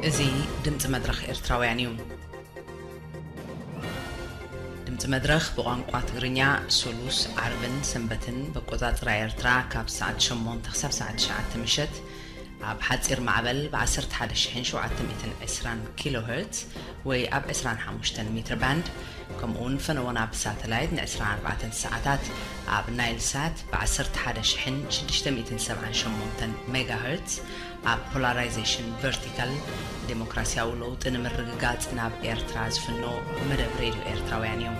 እዚ ድምፂ መድረኽ ኤርትራውያን እዩ። ድምፂ መድረኽ ብቋንቋ ትግርኛ ሱሉስ፣ ዓርብን ሰንበትን ብኣቆፃፅራ ኤርትራ ካብ ሰዓት ሸሞንተ ክሳብ ሰዓት ትሽዓተ ምሸት ኣብ ሓፂር ማዕበል ብ ዓሰርተ ሓደ ሺሕን ሸውዓተ ሚእትን ዕስራን ኪሎ ሄርትዝ ወይ ኣብ ዕስራን ሓሙሽተን ሜትር ባንድ፣ ከምኡ እውን ፈነወና ብሳተላይት ን ዕስራን ኣርባዕተን ሰዓታት ኣብ ናይል ሳት ብ ዓሰርተ ሓደ ሺሕን ሽዱሽተ ሚእትን ሰብዓን ሸሞንተን ሜጋ ሄርትዝ ኣብ ፖላራይዜሽን ቨርቲካል ዴሞክራሲያዊ ለውጢ ንምርግጋጽ ናብ ኤርትራ ዝፍኖ መደብ ሬድዮ ኤርትራውያን እዩ።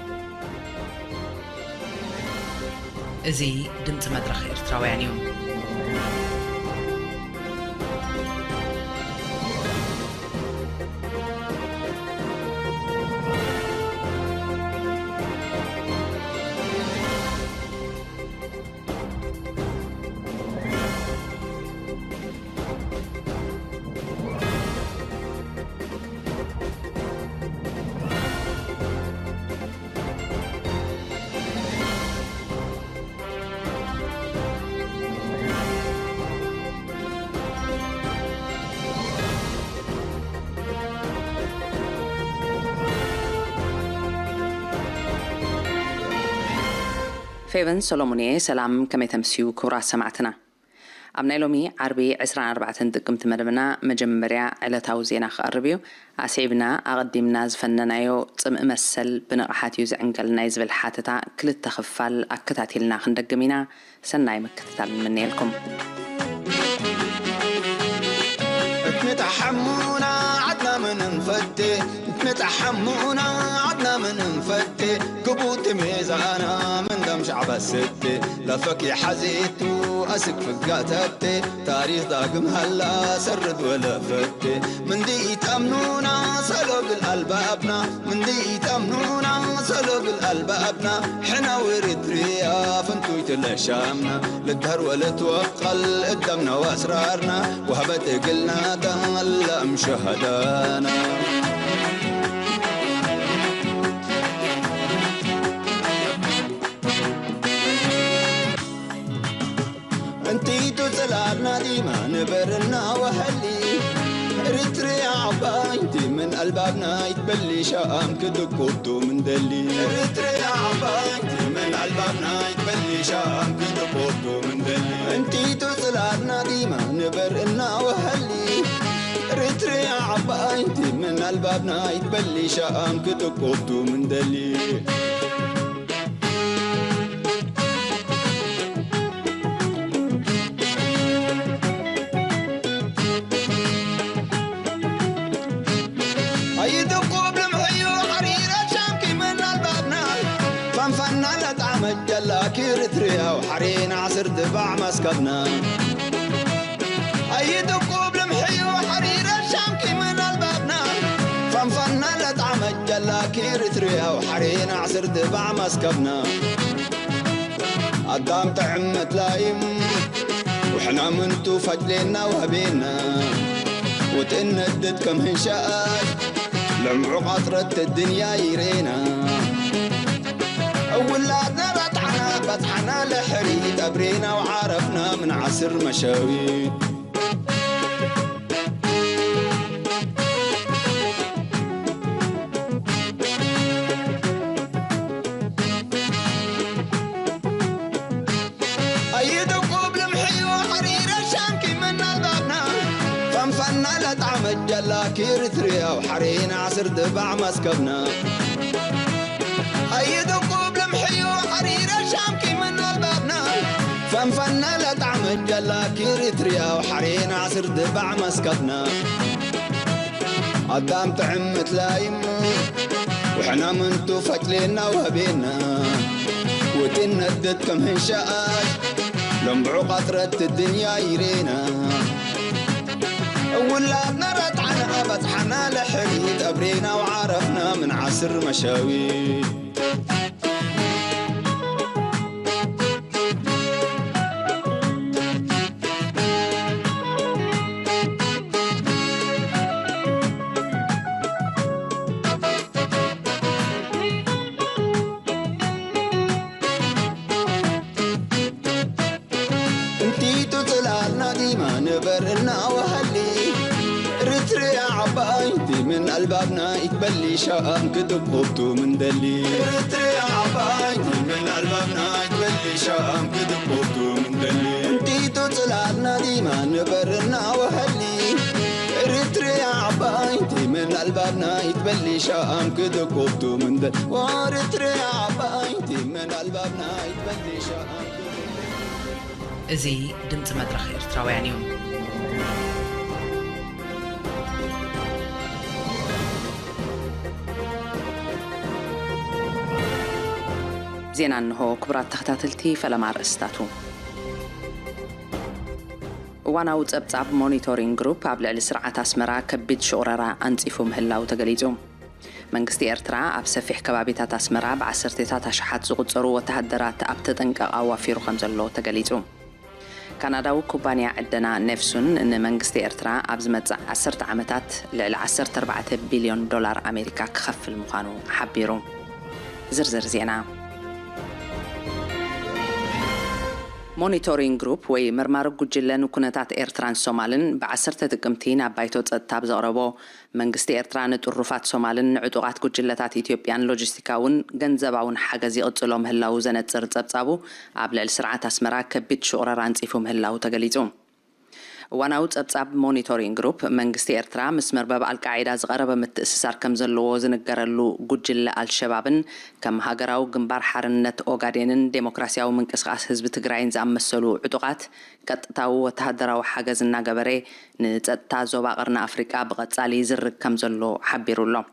እዚ ድምጺ መድረኽ ኤርትራውያን እዩ። ፌቨን ሰሎሞን እየ። ሰላም፣ ከመይ ተምስዩ ክቡራት ሰማዕትና? ኣብ ናይ ሎሚ ዓርቢ ዕስራን ኣርባዕተን ጥቅምቲ መደብና መጀመርያ ዕለታዊ ዜና ክቐርብ እዩ። ኣስዒብና ኣቐዲምና ዝፈነናዮ ጽምኢ መሰል ብንቕሓት እዩ ዝዕንገልና እዩ ዝብል ሓተታ ክልተ ክፋል ኣከታቲልና ክንደግም ኢና። ሰናይ ምክትታል ንምነየልኩም። ንጣሓሙና ዓድና ምን ንፈቴ፣ ንጣሓሙና ዓድና ምን ንፈቴ፣ ግቡት ሜዛና ምን ዳም ሻዕባ ስቴ፣ ለፈኪ ሓዜቱ ኣስክ ፍጋተቴ፣ ታሪኽ ዳግም ሃላ ሰርድ ወለፈቴ፣ ምንዲ ኢታምኑና ሰሎግል ኣልባብና፣ ምንዲ ኢታምኑና ሰሎግል ኣልባብና፣ ሕና ውርድርያ ፍንቱይ ትለሻምና፣ ልድሃር ወለት ወቀል እዳምና ዋስራርና፣ ወህበት እግልና ዳላ እምሸሃዳና። እንቲቱ ጽላልና ዲማ ንበርና ወሀሊ፣ ኤርትርያ ዓባይቲ ምን ኣልባብና ይትበሊ ሻኣም ክድቁቱ ምንደሊ። ኤርትርያ ዓባይቲ ምን ኣልባብና ይትበሊ ሻኣም ክድቁቱ ምንደሊ። እንቲቱ ጽላልና ዲማ ንበርና ወሀሊ፣ ኤርትርያ ዓባይቲ ምን ኣልባብና ይትበሊ ሻኣም ክድቁቱ ምንደሊ። ኣይትቁብ ልምሕዩ ሓሪረ ሻምኪ ምን ኣልባብና፣ ፋንፋና ለጣመት ጀላ ክርትርያው ሓሬና ዓስር ድባዕ መስከብና። ኣይትቁብ ልምሕዩ ሓሪረ ሻምኪ ምን ኣልባብና፣ ፋንፋና ለጣመት ጀላ ክርትርያው ሓሬና ዓስር ድባዕ መስከብና። ኣዳም ጥዕም መትላይም፣ ውሕና ምንቱ ፈጭሌና ወህቤና፣ ወትእነድድ ከም ህንሻኣት፣ ልምዑ ቃጥረት ድንያ ይሬና። እውላድና በጥዓና፣ በጥዓና ለሕሪ ጠብሬና፣ ወዓረፍና ምን ዓስር መሸዊ። ኣይትቁብ ልምሕዩ ሓሪረ ሻምኪ ምን ኣልባብና፣ ፈንፈና ለጣመት ጀላ ክርትርያው ሓሬና ዓስር ድባዕ መስከብና። ኣይትቁብ ልምሕዩ ሓሪረ ሻምኪ ምን ኣልባብና፣ ፈንፈና ለጣመት ጀላ ክርትርያው ሓሬና ዓስር ድባዕ መስከብና። ኣዳም ጥዕም ምትላይም፣ ውሕና ምንቱ ፈጭሌና ወህቤና፣ ወቴን ነደት ከም ህንሻኣት፣ ለምብዑ ቃጥረት ድንያ ይሬና። እውላድና ረጣዕና በጽሓና ለሕሪ ጠብሬና፣ ወዓረፍና ምን ዓስር መሸዊ። እንቲቱ ጽላልና ዲማ ንበር እናወሃሊ፣ ርትርያ ዓባ ኣልባብና ይትበሊ ሻም ክትቆቱ ምንደሊ። ኤርትርያ ዓባይ ምን ኣልባብና ይትበሊ ሻም ክትቆቱ ምንደሊ። እንቲቱ ጽላልና ዲማ ንበርና ወሀሊ። ኤርትርያ ዓባይ ምን ኣልባብና ይትበሊ ሻም ክትቆቱ ምንደሊ። ኤርትርያ ዓባይ ምን ኣልባብና ይትበሊ ሻም ክትቆቱ ምንደሊ። እዚ ድምፂ መድረኽ ኤርትራውያን እዩ። ዜና እንሆ። ክቡራት ተኸታተልቲ፣ ፈለማ ኣርእስታቱ። እዋናዊ ጸብጻብ ሞኒቶሪንግ ግሩፕ ኣብ ልዕሊ ስርዓት ኣስመራ ከቢድ ሽቑረራ ኣንጺፉ ምህላው ተገሊጹ። መንግስቲ ኤርትራ ኣብ ሰፊሕ ከባቢታት ኣስመራ ብዓሰርተታት ኣሽሓት ዝቑጸሩ ወተሃደራት ኣብ ተጠንቀቕ ኣዋፊሩ ከም ዘሎ ተገሊጹ። ካናዳዊ ኩባንያ ዕደና ኔፍሱን ንመንግስቲ ኤርትራ ኣብ ዝመጽእ ዓሰርተ ዓመታት ልዕሊ ዓሰርተ ኣርባዕተ ቢልዮን ዶላር ኣሜሪካ ክኸፍል ምዃኑ ሓቢሩ። ዝርዝር ዜና። ሞኒቶሪንግ ግሩፕ ወይ መርማሪ ጉጅለ ንኩነታት ኤርትራን ሶማልን ብዓሰርተ ጥቅምቲ ናብ ባይቶ ጸጥታ ብዘቕረቦ፣ መንግስቲ ኤርትራ ንጥሩፋት ሶማልን ንዕጡቓት ጉጅለታት ኢትዮጵያን ሎጂስቲካውን ገንዘባውን ሓገዝ ይቕጽሎ ምህላዉ ዘነጽር ጸብጻቡ፣ ኣብ ልዕሊ ስርዓት ኣስመራ ከቢድ ሽቑረራ ኣንጺፉ ምህላዉ ተገሊጹ። እዋናዊ ጸብጻብ ሞኒቶሪንግ ግሩፕ፣ መንግስቲ ኤርትራ ምስ መርበብ ኣልቃዒዳ ዝቐረበ ምትእስሳር ከም ዘለዎ ዝንገረሉ ጉጅለ ኣልሸባብን ከም ሃገራዊ ግንባር ሓርነት ኦጋዴንን ዴሞክራሲያዊ ምንቅስቓስ ህዝቢ ትግራይን ዝኣመሰሉ ዕጡቓት ቀጥታዊ ወተሃደራዊ ሓገዝ እናገበረ ንጸጥታ ዞባ ቀርኒ ኣፍሪቃ ብቐጻሊ ይዝርግ ከም ዘሎ ሓቢሩ ኣሎ።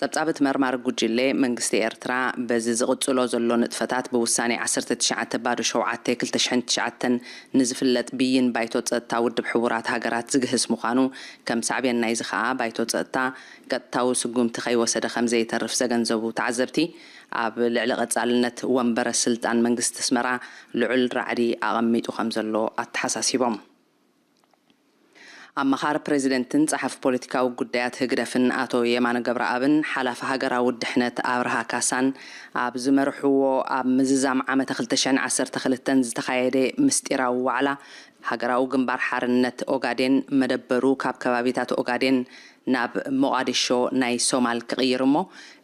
ጸብጻብ እቲ መርማሪ ጉጅለ፣ መንግስቲ ኤርትራ በዚ ዝቕጽሎ ዘሎ ንጥፈታት ብውሳኔ ዓሰርተ ትሽዓተ ባዶ ሸውዓተ ክልተ ሽሕን ትሽዓተን ንዝፍለጥ ብይን ባይቶ ጸጥታ ውድብ ሕቡራት ሃገራት ዝግህስ ምዃኑ፣ ከም ሳዕቤን ናይዚ ከኣ ባይቶ ጸጥታ ቀጥታዊ ስጉምቲ ከይወሰደ ከም ዘይተርፍ ዘገንዘቡ ተዓዘብቲ፣ ኣብ ልዕሊ ቀጻልነት ወንበረ ስልጣን መንግስቲ ኣስመራ ልዑል ራዕዲ ኣቐሚጡ ከም ዘሎ ኣተሓሳሲቦም። ኣመኻሪ ፕሬዚደንትን ጸሓፊ ፖለቲካዊ ጉዳያት ህግደፍን ኣቶ የማነ ገብረኣብን ሓላፊ ሃገራዊ ድሕነት ኣብርሃ ካሳን ኣብ ዝመርሕዎ ኣብ ምዝዛም ዓመተ ክልተ ሽሕን ዓሰርተ ክልተን ዝተኻየደ ምስጢራዊ ዋዕላ፣ ሃገራዊ ግንባር ሓርነት ኦጋዴን መደበሩ ካብ ከባቢታት ኦጋዴን ናብ ሞቓዲሾ ናይ ሶማል ክቕይር እሞ፣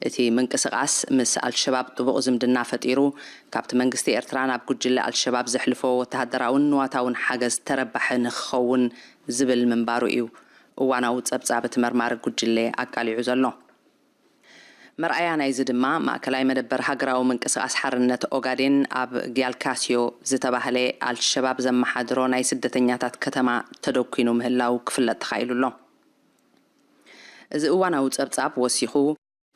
እቲ ምንቅስቓስ ምስ ኣልሸባብ ጥቡቕ ዝምድና ፈጢሩ፣ ካብቲ መንግስቲ ኤርትራ ናብ ጉጅለ ኣልሸባብ ዘሕልፎ ወተሃደራውን ንዋታውን ሓገዝ ተረባሒ ንክኸውን ዝብል ምንባሩ እዩ እዋናዊ ጸብጻብ እቲ መርማሪ ጉጅለ ኣቃሊዑ ዘሎ። መርኣያ ናይዚ ድማ፣ ማእከላይ መደበር ሃገራዊ ምንቅስቓስ ሓርነት ኦጋዴን ኣብ ጊያልካስዮ ዝተባህለ ኣልሸባብ ዘመሓድሮ ናይ ስደተኛታት ከተማ ተደኲኑ ምህላው ክፍለጥ ተኻኢሉ ኣሎ። እዚ እዋናዊ ጸብጻብ ወሲኹ፣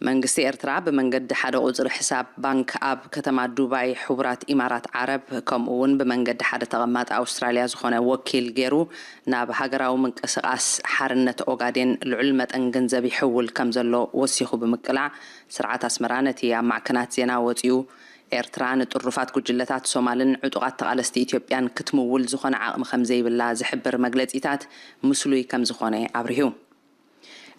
መንግስቲ ኤርትራ ብመንገዲ ሓደ ቁጽሪ ሕሳብ ባንክ ኣብ ከተማ ዱባይ ሕቡራት ኢማራት ዓረብ፣ ከምኡ እውን ብመንገዲ ሓደ ተቐማጢ ኣውስትራልያ ዝኾነ ወኪል ገይሩ ናብ ሃገራዊ ምንቅስቓስ ሓርነት ኦጋዴን ልዑል መጠን ገንዘብ ይሕውል ከም ዘሎ ወሲኹ ብምቅላዕ፣ ስርዓት ኣስመራ ነቲ ኣብ ማዕከናት ዜና ወጺኡ፣ ኤርትራ ንጥሩፋት ጉጅለታት ሶማልን ዕጡቓት ተቓለስቲ ኢትዮጵያን ክትምውል ዝኾነ ዓቕሚ ከም ዘይብላ ዝሕብር መግለጺታት ምስሉይ ከም ዝኾነ ኣብሪሁ።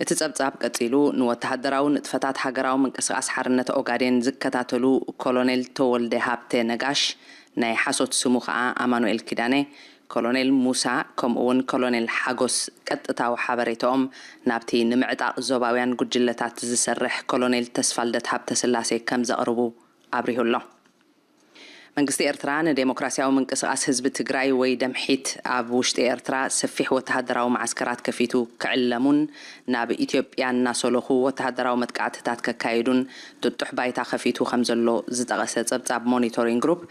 እቲ ጸብጻብ ቀጺሉ፣ ንወተሃደራዊ ንጥፈታት ሃገራዊ ምንቅስቓስ ሓርነት ኦጋዴን ዝከታተሉ ኮሎኔል ተወልደ ሃብተ ነጋሽ፣ ናይ ሓሶት ስሙ ከኣ ኣማኑኤል ኪዳነ፣ ኮሎኔል ሙሳ፣ ከምኡ'ውን ኮሎኔል ሓጎስ ቀጥታዊ ሓበሬታኦም ናብቲ ንምዕጣቕ ዞባውያን ጉጅለታት ዝሰርሕ ኮሎኔል ተስፋልደት ሃብተስላሴ ከም ዘቕርቡ ኣብሪሁ ኣሎ። መንግስቲ ኤርትራ ንዴሞክራሲያዊ ምንቅስቓስ ህዝቢ ትግራይ ወይ ደምሒት ኣብ ውሽጢ ኤርትራ ሰፊሕ ወተሃደራዊ መዓስከራት ከፊቱ ክዕለሙን ናብ ኢትዮጵያ እናሰለኹ ወተሃደራዊ መጥቃዕትታት ከካይዱን ጥጡሕ ባይታ ከፊቱ ከም ዘሎ ዝጠቐሰ ጸብጻብ ሞኒቶሪንግ ግሩፕ፣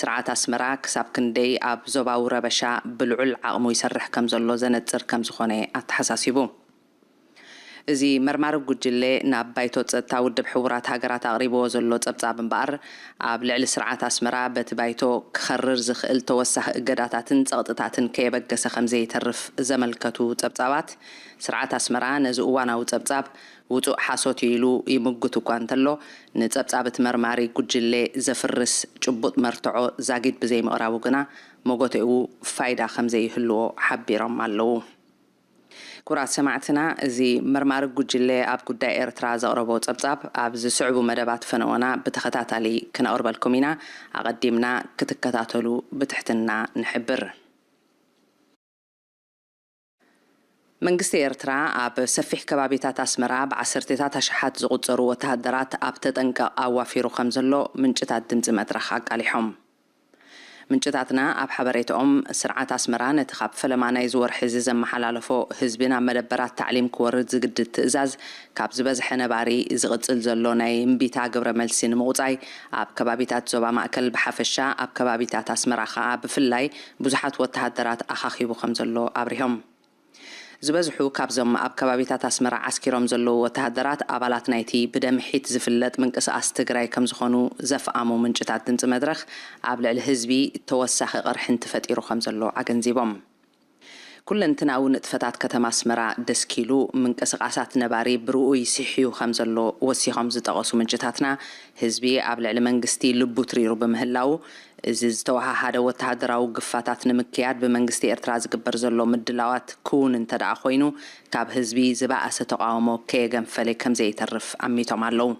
ስርዓት ኣስመራ ክሳብ ክንደይ ኣብ ዞባዊ ረበሻ ብልዑል ዓቕሙ ይሰርሕ ከም ዘሎ ዘነጽር ከም ዝኾነ ኣተሓሳሲቡ። እዚ መርማሪ ጉጅለ ናብ ባይቶ ጸጥታ ውድብ ሕቡራት ሃገራት ኣቕሪብዎ ዘሎ ጸብጻብ እምበኣር፣ ኣብ ልዕሊ ስርዓት ኣስመራ በቲ ባይቶ ክኸርር ዝኽእል ተወሳኺ እገዳታትን ጸቕጥታትን ከየበገሰ ከም ዘይተርፍ ዘመልከቱ ጸብጻባት፣ ስርዓት ኣስመራ ነዚ እዋናዊ ጸብጻብ ውጹእ ሓሶት እዩ ኢሉ ይምጉት እኳ እንተሎ፣ ንጸብጻብ እቲ መርማሪ ጉጅለ ዘፍርስ ጭቡጥ መርትዖ ዛጊድ ብዘይምቕራቡ ግና፣ መጎተኡ ፋይዳ ከም ዘይህልዎ ሓቢሮም ኣለዉ። ክቡራት ሰማዕትና፣ እዚ መርማሪ ጉጅለ ኣብ ጉዳይ ኤርትራ ዘቕረቦ ጸብጻብ ኣብ ዝስዕቡ መደባት ፈነወና ብተኸታታሊ ክነቕርበልኩም ኢና። ኣቐዲምና ክትከታተሉ ብትሕትና ንሕብር። መንግስቲ ኤርትራ ኣብ ሰፊሕ ከባቢታት ኣስመራ ብዓሰርተታት ኣሽሓት ዝቑጸሩ ወተሃደራት ኣብ ተጠንቀቕ ኣዋፊሩ ከም ዘሎ ምንጭታት ድምጺ መድረኽ ኣቃሊሖም። ምንጭታትና ኣብ ሓበሬታኦም፣ ስርዓት ኣስመራ ነቲ ካብ ፈለማ ናይዚ ወርሒ እዚ ዘመሓላለፎ ህዝቢ ናብ መደበራት ታዕሊም ክወርድ ዝግድድ ትእዛዝ፣ ካብ ዝበዝሐ ነባሪ ዝቕጽል ዘሎ ናይ እምቢታ ግብረ መልሲ ንምቑጻይ፣ ኣብ ከባቢታት ዞባ ማእከል ብሓፈሻ፣ ኣብ ከባቢታት ኣስመራ ከኣ ብፍላይ ብዙሓት ወተሃደራት ኣኻኺቡ ከም ዘሎ ኣብሪሆም። ዝበዝሑ ካብዞም ኣብ ከባቢታት ኣስመራ ዓስኪሮም ዘለዉ ወተሃደራት ኣባላት ናይቲ ብደምሒት ዝፍለጥ ምንቅስቓስ ትግራይ ከም ዝኾኑ ዘፍኣሙ ምንጭታት ድምፂ መድረኽ፣ ኣብ ልዕሊ ህዝቢ ተወሳኺ ቅርሕንቲ ፈጢሩ ከም ዘሎ ኣገንዚቦም። ኩለንትናዊ ንጥፈታት ከተማ ኣስመራ ደስኪሉ፣ ምንቅስቓሳት ነባሪ ብርኡይ ሲሕዩ ከም ዘሎ ወሲኾም ዝጠቐሱ ምንጭታትና፣ ህዝቢ ኣብ ልዕሊ መንግስቲ ልቡ ትሪሩ ብምህላዉ፣ እዚ ዝተወሃሃደ ወተሃደራዊ ግፋታት ንምክያድ ብመንግስቲ ኤርትራ ዝግበር ዘሎ ምድላዋት ክውን እንተደኣ ኮይኑ፣ ካብ ህዝቢ ዝበኣሰ ተቓውሞ ከየገንፈለ ከም ዘይተርፍ ኣሚቶም ኣለዉ።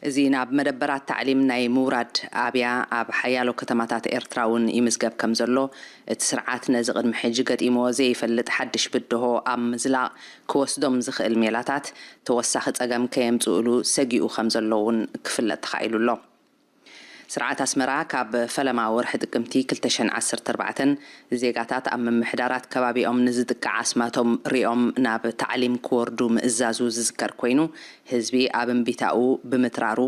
እዚ ናብ መደበራት ታዕሊም ናይ ምውራድ ኣብያ ኣብ ሓያሎ ከተማታት ኤርትራ እውን ይምዝገብ ከም ዘሎ፣ እቲ ስርዓት ነዚ ቅድሚ ሕጂ ገጢምዎ ዘይፈልጥ ሓድሽ ብድሆ ኣብ ምዝላቕ ክወስዶም ዝኽእል ሜላታት ተወሳኺ ጸገም ከየምጽእሉ ሰጊኡ ከም ዘሎ እውን ክፍለጥ ተኻኢሉ ኣሎ። ስርዓት ኣስመራ ካብ ፈለማ ወርሒ ጥቅምቲ ክልተ ሽሕን ዓሰርተ ኣርባዕተን ዜጋታት ኣብ ምምሕዳራት ከባቢኦም ንዝጥቃዕ ኣስማቶም ሪኦም ናብ ታዕሊም ክወርዱ ምእዛዙ ዝዝከር ኮይኑ፣ ህዝቢ ኣብ እምቢታኡ ብምትራሩ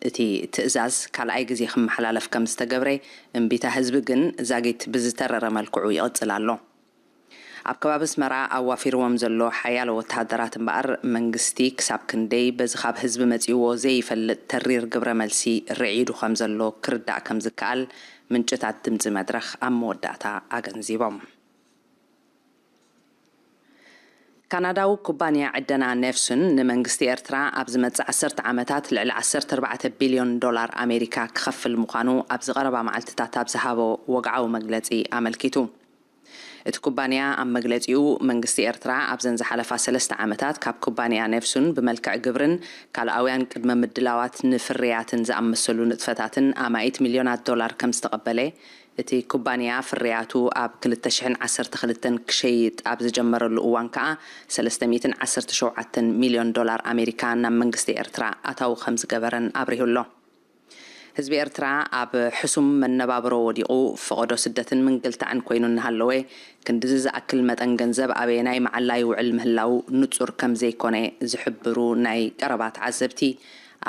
እቲ ትእዛዝ ካልኣይ ግዜ ክመሓላለፍ ከም ዝተገብረ፣ እምቢታ ህዝቢ ግን ዛጊት ብዝተረረ መልክዑ ይቕጽል ኣሎ። ኣብ ከባቢ ኣስመራ ኣዋፊርዎም ዘሎ ሓያሎ ወተሃደራት እምበኣር፣ መንግስቲ ክሳብ ክንደይ በዚ ካብ ህዝቢ መጺእዎ ዘይፈልጥ ተሪር ግብረ መልሲ ርዒዱ ከም ዘሎ ክርዳእ ከም ዝከኣል ምንጭታት ድምጺ መድረኽ ኣብ መወዳእታ ኣገንዚቦም። ካናዳዊ ኩባንያ ዕደና ኔፍሱን ንመንግስቲ ኤርትራ ኣብ ዝመጽእ ዓሰርተ ዓመታት ልዕሊ ዓሰርተ ኣርባዕተ ቢልዮን ዶላር ኣሜሪካ ክኸፍል ምዃኑ ኣብዚ ቀረባ መዓልትታት ኣብ ዝሃቦ ወግዓዊ መግለጺ ኣመልኪቱ። እቲ ኩባንያ ኣብ መግለጺኡ፣ መንግስቲ ኤርትራ ኣብዘን ዝሓለፋ ሰለስተ ዓመታት ካብ ኩባንያ ኔፍሱን ብመልክዕ ግብርን ካልኣውያን ቅድመ ምድላዋት ንፍርያትን ዝኣመሰሉ ንጥፈታትን ኣማኢት ሚልዮናት ዶላር ከም ዝተቐበለ፣ እቲ ኩባንያ ፍርያቱ ኣብ ክልተ ሽሕን ዓሰርተ ክልተን ክሸይጥ ኣብ ዝጀመረሉ እዋን ከኣ፣ ሰለስተ ሚእትን ዓሰርተ ሸውዓተን ሚልዮን ዶላር ኣሜሪካ ናብ መንግስቲ ኤርትራ ኣታዊ ከም ዝገበረን ኣብሪሁ ኣሎ። ህዝቢ ኤርትራ ኣብ ሕሱም መነባብሮ ወዲቑ፣ ፈቐዶ ስደትን ምንግልታዕን ኮይኑ እናሃለወ፣ ክንድዚ ዝኣክል መጠን ገንዘብ ኣበየናይ መዓላ ይውዕል ምህላው ንጹር ከም ዘይኮነ ዝሕብሩ ናይ ቀረባ ተዓዘብቲ፣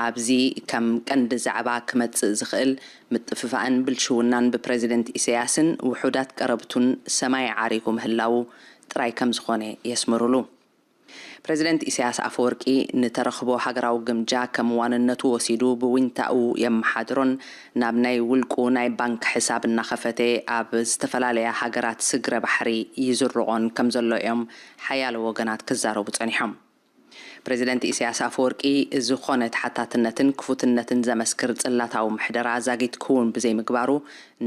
ኣብዚ ከም ቀንዲ ዛዕባ ክመጽእ ዝኽእል ምጥፍፋእን ብልሽውናን ብፕረዚደንት ኢሳያስን ውሑዳት ቀረብቱን ሰማይ ዓሪጉ ምህላው ጥራይ ከም ዝኾነ የስምሩሉ። ፕረዚደንት ኢሳያስ ኣፈወርቂ ንተረኽቦ ሃገራዊ ግምጃ ከም ዋንነቱ ወሲዱ ብዊንታኡ የመሓድሮን ናብ ናይ ውልቁ ናይ ባንክ ሕሳብ እናኸፈተ ኣብ ዝተፈላለያ ሃገራት ስግረ ባሕሪ ይዝርቖን ከም ዘሎ እዮም ሓያሎ ወገናት ክዛረቡ ጸኒሖም። ፕረዚደንት ኢሳያስ ኣፈወርቂ ዝኾነ ተሓታትነትን ክፉትነትን ዘመስክር ጽላታዊ ምሕደራ ዛጊት ክውን ብዘይምግባሩ፣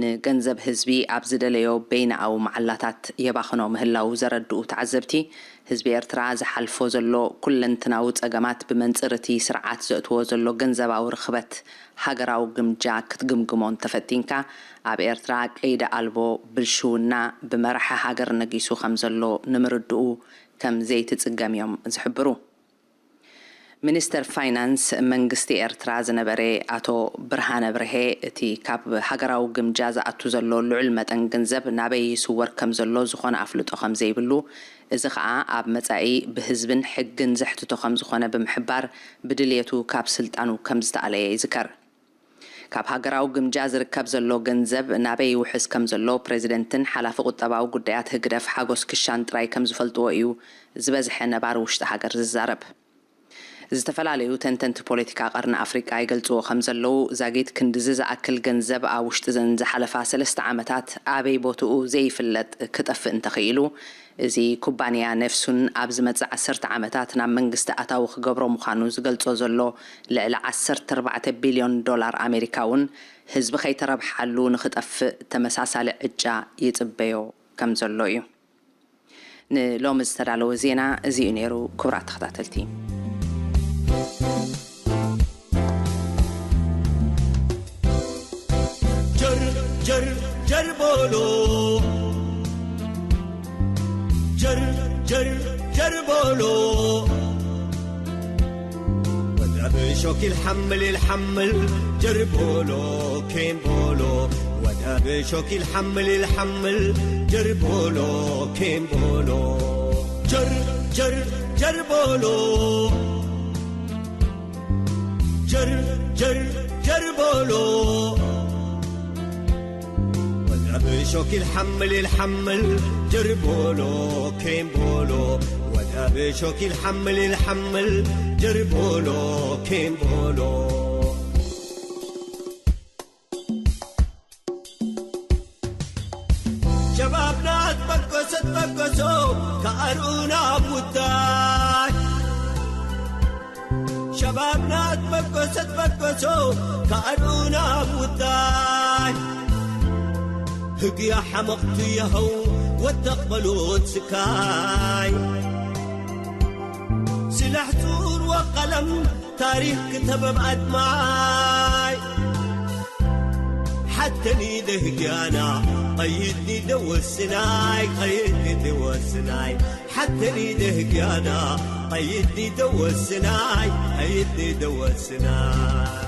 ንገንዘብ ህዝቢ ኣብ ዝደለዮ በይንኣዊ መዓላታት የባኽኖ ምህላው ዘረድኡ ተዓዘብቲ፣ ህዝቢ ኤርትራ ዝሓልፎ ዘሎ ኩለንትናዊ ጸገማት ብመንጽር እቲ ስርዓት ዘእትዎ ዘሎ ገንዘባዊ ርኽበት ሃገራዊ ግምጃ ክትግምግሞ እንተፈቲንካ፣ ኣብ ኤርትራ ቀይዲ ኣልቦ ብልሽውና ብመራሒ ሃገር ነጊሱ ከም ዘሎ ንምርድኡ ከም ዘይትጽገም እዮም ዝሕብሩ። ሚኒስተር ፋይናንስ መንግስቲ ኤርትራ ዝነበረ ኣቶ ብርሃነ ብርሄ፣ እቲ ካብ ሃገራዊ ግምጃ ዝኣቱ ዘሎ ልዑል መጠን ገንዘብ ናበይ ይስወር ከም ዘሎ ዝኾነ ኣፍልጦ ከም ዘይብሉ፣ እዚ ኸኣ ኣብ መጻኢ ብህዝብን ሕግን ዘሕትቶ ከም ዝኾነ ብምሕባር፣ ብድልየቱ ካብ ስልጣኑ ከም ዝተኣለየ ይዝከር። ካብ ሃገራዊ ግምጃ ዝርከብ ዘሎ ገንዘብ ናበይ ይውሕዝ ከም ዘሎ ፕረዚደንትን ሓላፊ ቁጠባዊ ጉዳያት ህግደፍ ሓጎስ ክሻን ጥራይ ከም ዝፈልጥዎ እዩ ዝበዝሐ ነባሪ ውሽጢ ሃገር ዝዛረብ። ዝተፈላለዩ ተንተንቲ ፖለቲካ ቀርኒ ኣፍሪቃ ይገልጽዎ ከም ዘለዉ፣ ዛጊት ክንድዚ ዝኣክል ገንዘብ ኣብ ውሽጢ ዘን ዝሓለፋ ሰለስተ ዓመታት ኣበይ ቦትኡ ዘይፍለጥ ክጠፍእ እንተኽኢሉ፣ እዚ ኩባንያ ኔፍሱን ኣብ ዝመጽእ ዓሰርተ ዓመታት ናብ መንግስቲ ኣታዊ ክገብሮ ምዃኑ ዝገልጾ ዘሎ ልዕሊ ዓሰርተ ኣርባዕተ ቢልዮን ዶላር ኣሜሪካ እውን ህዝቢ ከይተረብሓሉ ንኽጠፍእ ተመሳሳሊ ዕጫ ይጽበዮ ከም ዘሎ እዩ። ንሎሚ ዝተዳለወ ዜና እዚ እዩ ነይሩ። ክቡራት ተኸታተልቲ፣ ጀር ጀር ጀር በሎ ጀር ጀር ጀር ቦሎ ወዳብ ሾኪል ሓምል ኢል ሓምል ጀር ቦሎ ኬም ቦሎ ወዳብ ሾኪል ሓምል ኢል ሓምል ጀር ቦሎ ኬም ቦሎ ጀር ጀር ጀር ቦሎ ጀር ጀር ጀር ቦሎ ወዳብ ሾኪል ሓምል ኢል ሓምል ጀር ቦሎ ኬም ቦሎ ወዳብ ሾኪል ሓምል ኢል ሓምል ጀር ቦሎ ኬም ቦሎ ሸባብና ትበገሶ ትበገሶ ከኣርኡና ኣብ ውዳይ ሸባብና ትበገሶ ትበገሶ ከኣርኡና ኣብ ውዳይ ህግያ ሓመቕቱ የኸው ወተቕበሉት ስካይ ስላሕ ጹር ወቀለም ታሪኽ ክተበብ ኣድማይ ሓተኒ ደህግያና ቐይድኒ ደወስናይ ቐይድኒ ደወስናይ ሓተኒ ደህግያና ቐይድኒ ደወስናይ ቐይድኒ ደወስናይ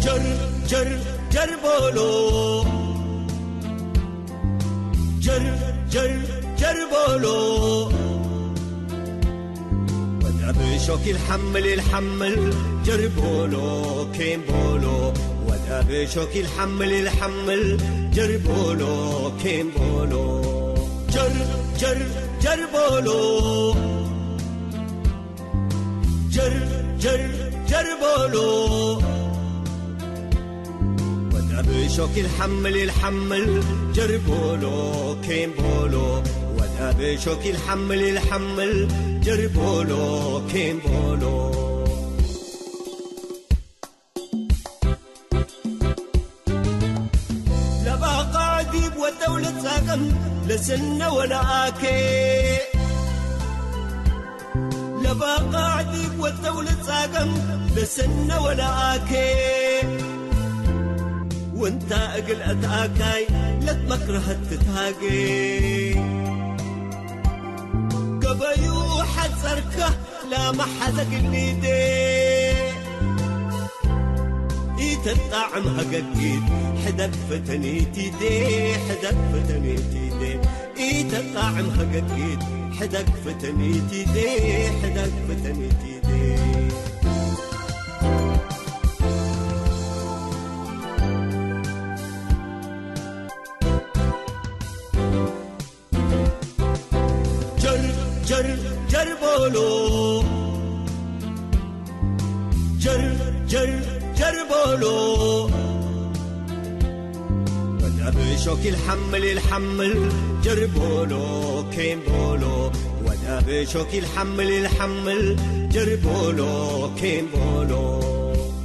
ጀር ጀር ጀር ቦሎ ጀር ጀር ጀር ቦሎ ወዳብ ሾኪል ሓምል ኢል ሓምል ጀር ቦሎ ኬም ቦሎ ወዳብ ሾኪል ሓምል ኢል ሓምል ጀር ቦሎ ኬም ቦሎ ጀር ጀር ጀር ቦሎ ጀር ጀር ጀር ቦሎ ወዳብ ሾኪል ሓምል ኢል ሓምል ጀር ቦሎ ኬም ቦሎ ወዳብ ሾኪል ሓምል ኢል ሓምል ጀር ቦሎ ኬም ቦሎ ለባቃ ዲብ ወደው ልጻቀም ለስነ ወለኣኬ ለባቃ ዲብ ወደው ልጻቀም ለስነ ወለኣኬ ወንታ እግል ኣትኣካይ ለትመክረሀት ትትሃጌ ገበዩ ሓጸርካ لا ما حدا قليدي إيت الطعم هققيت حدك فتنيتي دي حدك فتنيتي دي إيت الطعم هققيت حدك فتنيتي دي حدك فتنيتي دي ጀር ጀር ጀር ቦሎ ጀር ጀር ጀር ቦሎ ወዳብ ሾኪል ሓምል ኢል ሓምል ጀር ቦሎ ኬም ቦሎ ወዳብ ሾኪል ሓምል ኢል ሓምል ጀር ቦሎ ኬም ቦሎ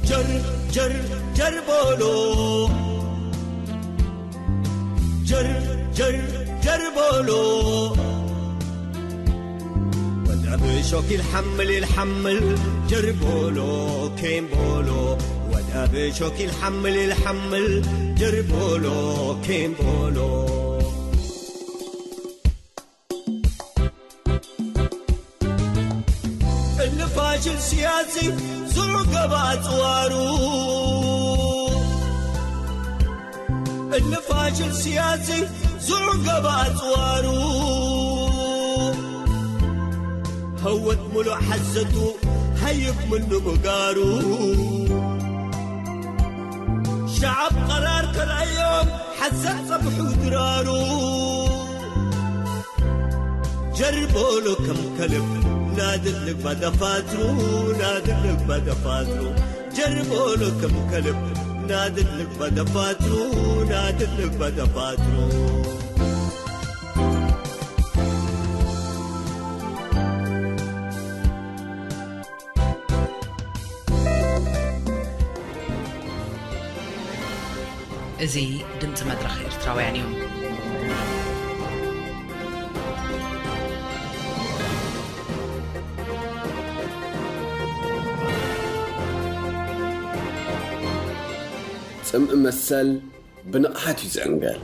ጀር ጀር ጀር ቦሎ ጀር ጀር ጀር ቦሎ ወዳብ ሾኪል ሓምል ኢል ሓምል ጀር ቦሎ ኬም ቦሎ ወዳብ ሾኪል ሓምል ኢል ሓምል ጀር ቦሎ ኬም ቦሎ እልፋሽል ስያሲ ዙዕ ገባ ኣጽዋሩ እልፋሽል ስያሲ ዙዕ ገባ ኣጽዋሩ هوت ملو حزتو هيب منو مقارو شعب قرار كالأيام حزت صبح ودرارو جربولو كم كلب نادت لك بدفاترو نادت لك بدفاترو جربولو كم كلب نادت لك بدفاترو نادت لك بدفاترو እዚ ድምፂ መድረኽ ኤርትራውያን እዩ። ጽምኢ መሰል ብንቕሓት እዩ ዝዕንገል።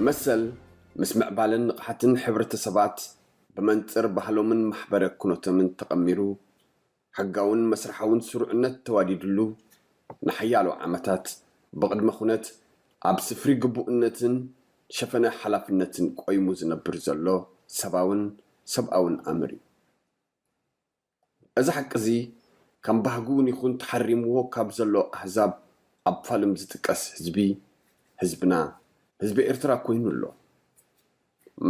መሰል ምስ ምዕባለን ንቕሓትን ሕብረተሰባት ብመንጽር ባህሎምን ማሕበረ ኩነቶምን ተቐሚሩ፣ ሕጋውን መስርሓውን ስሩዕነት ተዋዲድሉ፣ ንሓያሎ ዓመታት ብቕድመ ኩነት ኣብ ስፍሪ ግቡእነትን ሸፈነ ሓላፍነትን ቆይሙ ዝነብር ዘሎ ሰባውን ሰብኣውን ኣምር እዩ። እዚ ሓቂ እዚ ከም ባህጊ እውን ይኹን ተሓሪምዎ ካብ ዘሎ ኣህዛብ ኣብ ፋልም ዝጥቀስ ህዝቢ፣ ህዝብና፣ ህዝቢ ኤርትራ ኮይኑ ኣሎ።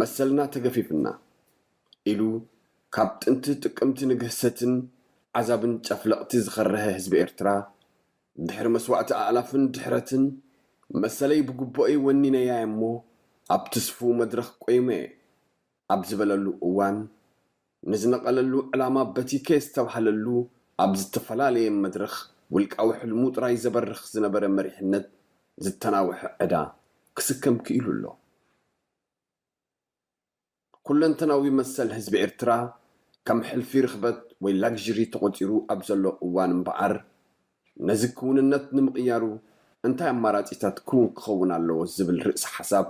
መሰልና ተገፊፍና ኢሉ ካብ ጥንቲ ጥቅምቲ ንግህሰትን ዓዛብን ጨፍለቕቲ ዝኸረሀ ህዝቢ ኤርትራ፣ ድሕሪ መስዋእቲ ኣእላፍን ድሕረትን፣ መሰለይ ብግቡእይ ወኒነያ እሞ ኣብ ትስፉው መድረኽ ቆይመ ኣብ ዝበለሉ እዋን፣ ንዝነቐለሉ ዕላማ በቲከ ዝተባህለሉ ኣብ ዝተፈላለየ መድረኽ ውልቃዊ ሕልሙ ጥራይ ዘበርኽ ዝነበረ መሪሕነት ዝተናውሐ ዕዳ ክስከም ክኢሉ ኣሎ። ኩለንተናዊ መሰል ህዝቢ ኤርትራ ከም ሕልፊ ርኽበት ወይ ላግዥሪ ተቖጺሩ ኣብ ዘሎ እዋን እምበኣር፣ ነዚ ክውንነት ንምቕያሩ እንታይ ኣማራጺታት ክውን ክኸውን ኣለዎ ዝብል ርእሰ ሓሳብ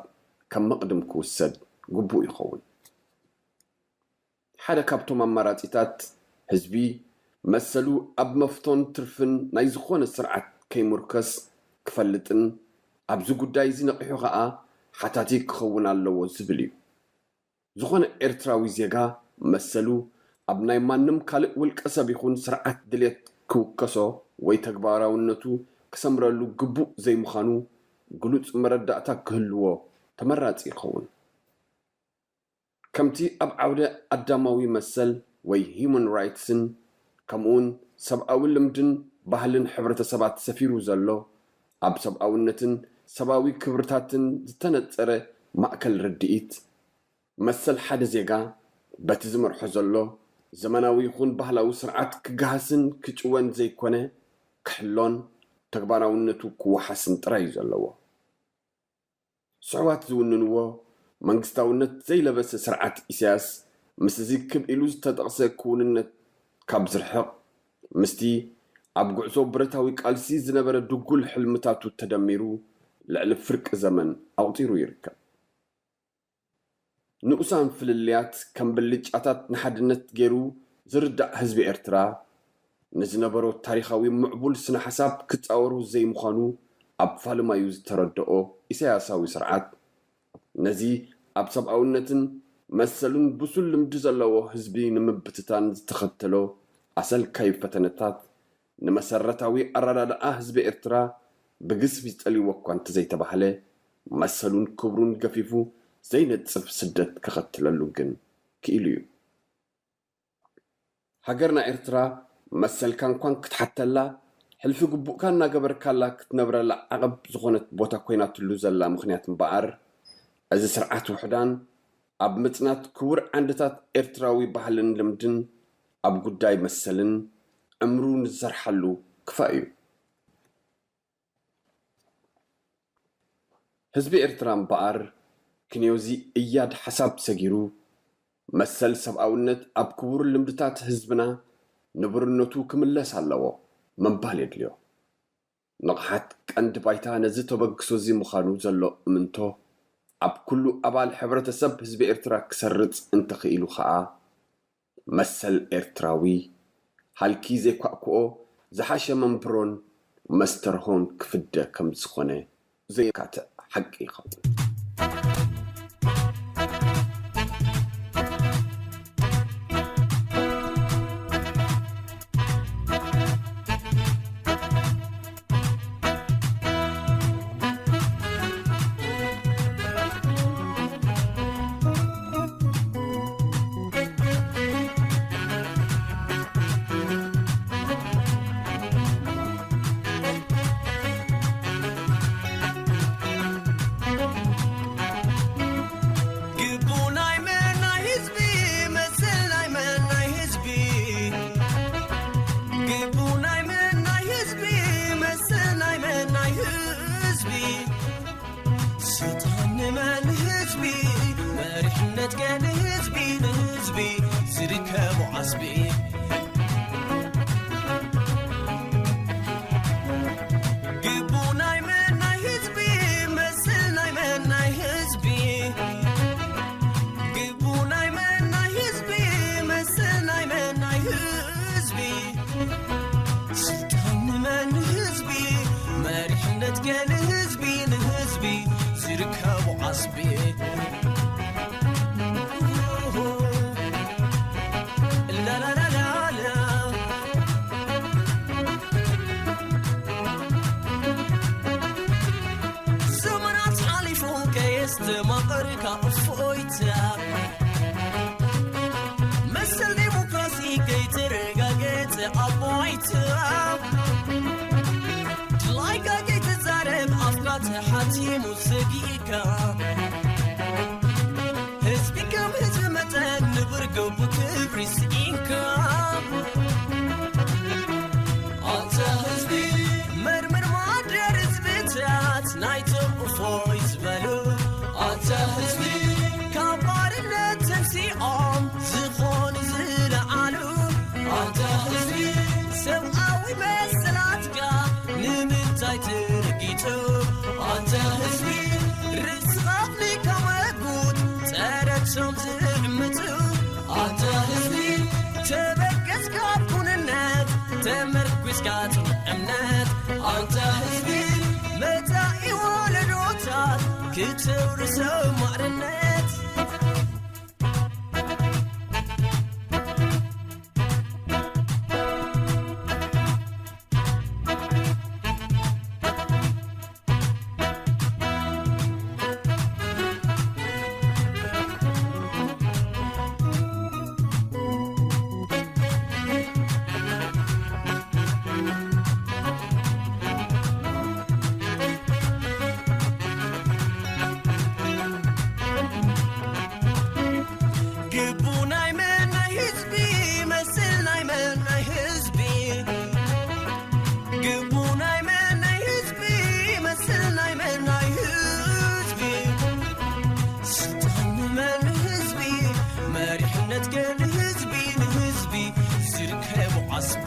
ከም መቕድም ክውሰድ ግቡእ ይኸውን። ሓደ ካብቶም ኣማራጺታት፣ ህዝቢ መሰሉ ኣብ መፍቶን ትርፍን ናይ ዝኾነ ስርዓት ከይሙርከስ ክፈልጥን ኣብዚ ጉዳይ እዚ ነቒሑ ኸኣ ሓታቲ ክኸውን ኣለዎ ዝብል እዩ። ዝኾነ ኤርትራዊ ዜጋ መሰሉ ኣብ ናይ ማንም ካልእ ውልቀ ሰብ ይኹን ስርዓት ድሌት ክውከሶ ወይ ተግባራውነቱ ክሰምረሉ ግቡእ ዘይምዃኑ ግሉጽ መረዳእታ ክህልዎ ተመራጺ ይኸውን። ከምቲ ኣብ ዓውደ ኣዳማዊ መሰል ወይ ሂዩማን ራይትስን ከምኡውን ሰብኣዊ ልምድን ባህልን ሕብረተሰባት ሰፊሩ ዘሎ፣ ኣብ ሰብኣውነትን ሰብኣዊ ክብርታትን ዝተነጸረ ማእከል ርድኢት፣ መሰል ሓደ ዜጋ በቲ ዝመርሖ ዘሎ ዘመናዊ ይኹን ባህላዊ ስርዓት ክገሃስን ክጭወን ዘይኮነ፣ ክሕሎን ተግባራውነቱ ክወሓስን ጥራይ እዩ ዘለዎ። ስሑዋት ዝውንንዎ መንግስታውነት ዘይለበሰ ስርዓት ኢሳያስ፣ ምስ እዚ ክብ ኢሉ ዝተጠቕሰ ክውንነት ካብ ዝርሕቕ፣ ምስቲ ኣብ ጉዕዞ ብረታዊ ቃልሲ ዝነበረ ድጉል ሕልምታቱ ተደሚሩ፣ ልዕሊ ፍርቂ ዘመን ኣቑጺሩ ይርከብ። ንኡሳን ፍልልያት ከም ብልጫታት ንሓድነት ገይሩ ዝርዳእ ህዝቢ ኤርትራ፣ ንዝነበሮ ታሪኻዊ ምዕቡል ስነ-ሓሳብ ክጻወሮ ዘይምዃኑ ኣብ ፋልማዩ ዝተረድኦ ኢሳያሳዊ ስርዓት፣ ነዚ ኣብ ሰብኣውነትን መሰሉን ብሱል ልምዲ ዘለዎ ህዝቢ ንምብትታን ዝተኸተሎ ኣሰልካይ ፈተነታት፣ ንመሰረታዊ ኣረዳድኣ ህዝቢ ኤርትራ ብግዝፊ ጸልይዎ እኳ እንተዘይተባህለ፣ መሰሉን ክብሩን ገፊፉ ዘይነጽፍ ስደት ከኸትለሉ ግን ክኢሉ እዩ። ሃገርና ኤርትራ መሰልካ እንኳን ክትሓተላ፣ ሕልፊ ግቡእካ እናገበርካላ ክትነብረላ ዓቐብ ዝኾነት ቦታ ኮይናትሉ ዘላ ምኽንያት እምበኣር፣ እዚ ስርዓት ውሕዳን ኣብ ምጽናት ክቡር ዓንድታት ኤርትራዊ ባህልን ልምድን ኣብ ጉዳይ መሰልን ዕምሩ ንዝሰርሓሉ ክፋእ እዩ። ህዝቢ ኤርትራ እምበኣር ክንዮዚ እያድ ሓሳብ ሰጊሩ፣ መሰል ሰብኣውነት ኣብ ክቡር ልምድታት ህዝብና ንቡርነቱ ክምለስ ኣለዎ ምባል የድልዮ። ንቕሓት ቀንዲ ባይታ ነዚ ተበግሶ እዚ ምዃኑ ዘሎ እምንቶ፣ ኣብ ኩሉ ኣባል ሕብረተሰብ ህዝቢ ኤርትራ ክሰርጽ እንተኽኢሉ ኸኣ፣ መሰል ኤርትራዊ፣ ሃልኪ ዘይኳእኩኦ ዝሓሸ መንብሮን መስተርሆን ክፍደ ከም ዝኾነ ዘየካትዕ ሓቂ ይኸውን። ነትከ ንህዝቢ ንህዝቢ ዝርከቡ ዓስቢ ግቡ ናይ መን ናይ ህዝቢ መስል ናይ መን ናይ ህዝቢ ግቡ ናይ መን ናይ ህዝቢ መስል ናይ መን ናይ ህዝቢ ስልጣን ንመን ንህዝቢ መሪሕነት ከ ንህዝቢ ንህዝቢ ዝርከቡ ዓስቢ ላላላላላ ዘመናት ሓሊፉ ከየስተማቐርካ እፎይታ መሰል ዴሞክራሲ ከይተረጋገጸ ኣብ ባይታ ድላይካ ከይትዛረብ ኣፍካ ተሓቲሙ ሰጊእካ ህዝቢ ከም ህዝቢ መጠን ንብር ገቡ ክብሪ ስኢንካ ኣንታ ህዝቢ መርምር ማደር ህዝብታት ናይቶም እፎይ ዝበሉ ኣንታ ህዝቢ ካብ ባርነት ተንሲኦም ዝኾኑ ዝለዓሉ ኣንታ ህዝቢ ሰብኣዊ መሰላትካ ንምንታይ ትርጊቱ ኣንታ ህዝቢ ርእስኻ ኣፍሊካ መጉት ጸረቶም ዝዕምቱ ኣንታ ህዝቢ ተበገስካ ኩንነት ተመርኩስካ ጽኑዕ እምነት ኣንታ ህዝቢ መጻኢ ወለዶታት ክተውርሶ ማዕርነት ግቡ ናይ መን ናይ ህዝቢ መስል ናይ መን ናይ ህዝቢ ግቡ ናይ መን ናይ ህዝቢ መስል ናይ መን ናይ ህዝቢ ስልጣን ንመን ህዝቢ መሪሕነት ገን ህዝቢ ንህዝቢ ዝርከቡ ዓስቢ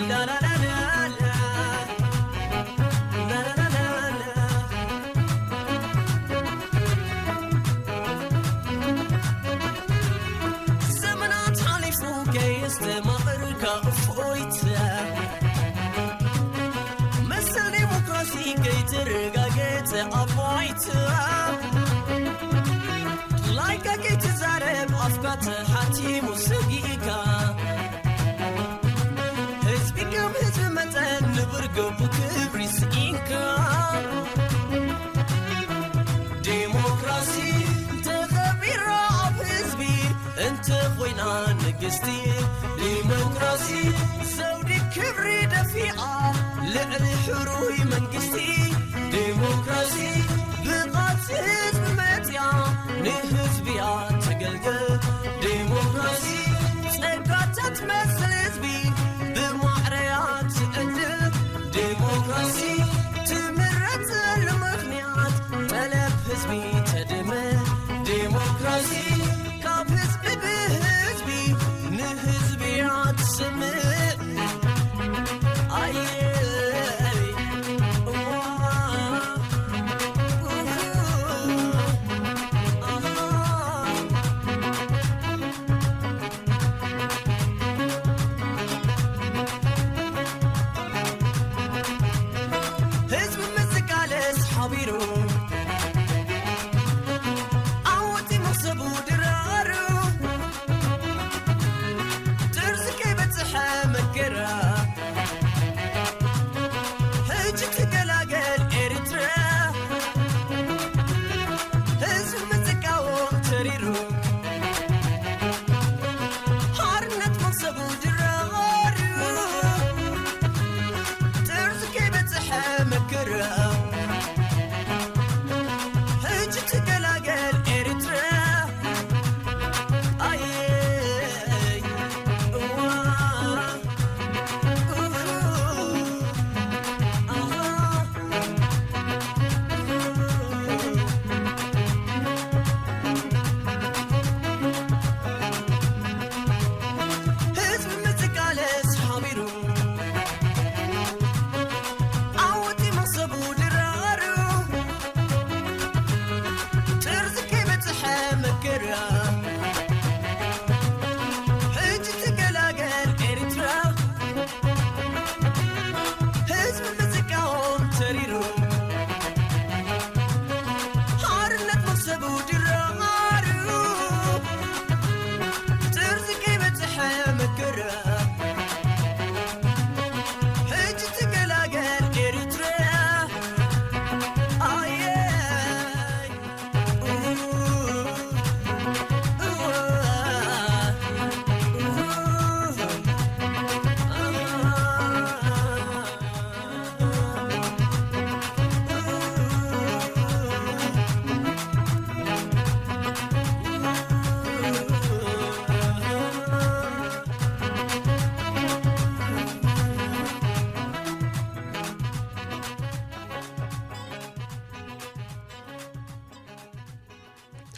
ላላላላላ ላላላላላ ዘመናት ሓሊፉ ከየስተማቕርካ እፎይታ መሰል ዴሞክራሲ ከይተረጋገጸ ኣባይታ ላይካ ከይትዛረብ ኣፍካ ተሓቲሙ ሰጊእካ ህዝቢ ከም ህዝቢ መጠን ንብር ገቡ ክብሪ ስኢንካ ዴሞክራሲ ተኸቢራ ኣብ ህዝቢ እንተ ኮይና ንግስቲ ዴሞክራሲ ዘውዲ ክብሪ ደፊኣ ልዕሊ ሕሩይ መንግስቲ ዴሞክራሲ ብቓልሲ ህዝቢ መጽያ ንህዝብያ ተገልግል ዴሞክራሲ ጸጋታት መስል ህዝቢ ብማዕረያ ትዕድል ዴሞክራሲ ትምረጽሉ ምኽንያት ጠለብ ህዝቢ ተድመ ዴሞክራሲ ካብ ህዝቢ ብህዝቢ ንህዝብያ ትስምዕ ኣየ እዋ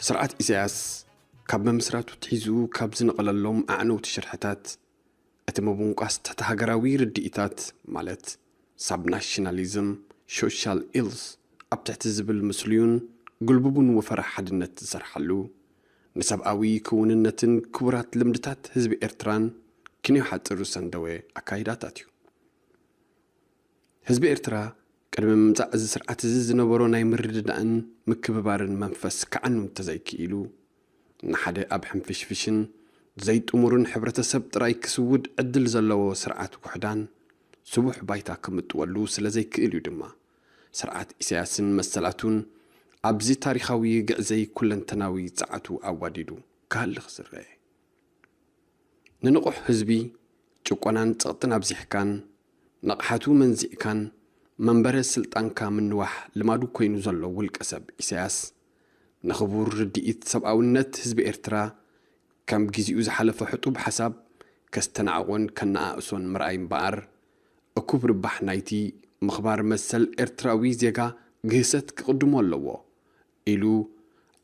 ስርዓት ኢሳያስ ካብ ምምስራቱ ትሒዙ ካብ ዝነቐለሎም ኣዕነውቲ ሽርሕታት፣ እቲ ምቡንቋስ ትሕቲ ሃገራዊ ርድኢታት፣ ማለት ሳብ ናሽናሊዝም፣ ሶሻል ኢልስ ኣብ ትሕቲ ዝብል ምስሉዩን ግልቡቡን ወፈራ ሓድነት ዝሰርሓሉ፣ ንሰብኣዊ ክውንነትን ክቡራት ልምድታት ህዝቢ ኤርትራን ክንዮ ሓጽር ዝሰንደወ ኣካይዳታት እዩ። ህዝቢ ኤርትራ ቅድሚ ምምጻእ እዚ ስርዓት እዚ ዝነበሮ ናይ ምርድዳእን ምክብባርን መንፈስ ክዓኑ እንተዘይክኢሉ፣ ንሓደ ኣብ ሕንፍሽፍሽን ዘይጥሙርን ሕብረተሰብ ጥራይ ክስውድ ዕድል ዘለዎ ስርዓት ውሕዳን ስቡሕ ባይታ ክምጥወሉ ስለ ዘይክእል እዩ ድማ፣ ስርዓት ኢሳያስን መሰላቱን ኣብዚ ታሪኻዊ ግዕዘይ ኩለንተናዊ ጸዓቱ ኣዋዲዱ ክሃልኽ ዝረአ። ንንቑሕ ህዝቢ ጭቆናን ጸቕጥን ኣብዚሕካን፣ ንቕሓቱ መንዚዕካን፣ መንበረ ስልጣንካ ምንዋሕ ልማዱ ኮይኑ ዘሎ ውልቀ ሰብ ኢሳያስ፣ ንኽቡር ርድኢት ሰብኣውነት ህዝቢ ኤርትራ፣ ከም ግዜኡ ዝሓለፈ ሕጡብ ሓሳብ ከስተናዕቖን ከነኣእሶን ምርኣይ እምበኣር፣ እኩብ ርባሕ ናይቲ ምኽባር መሰል ኤርትራዊ ዜጋ ግህሰት ክቕድሞ ኣለዎ ኢሉ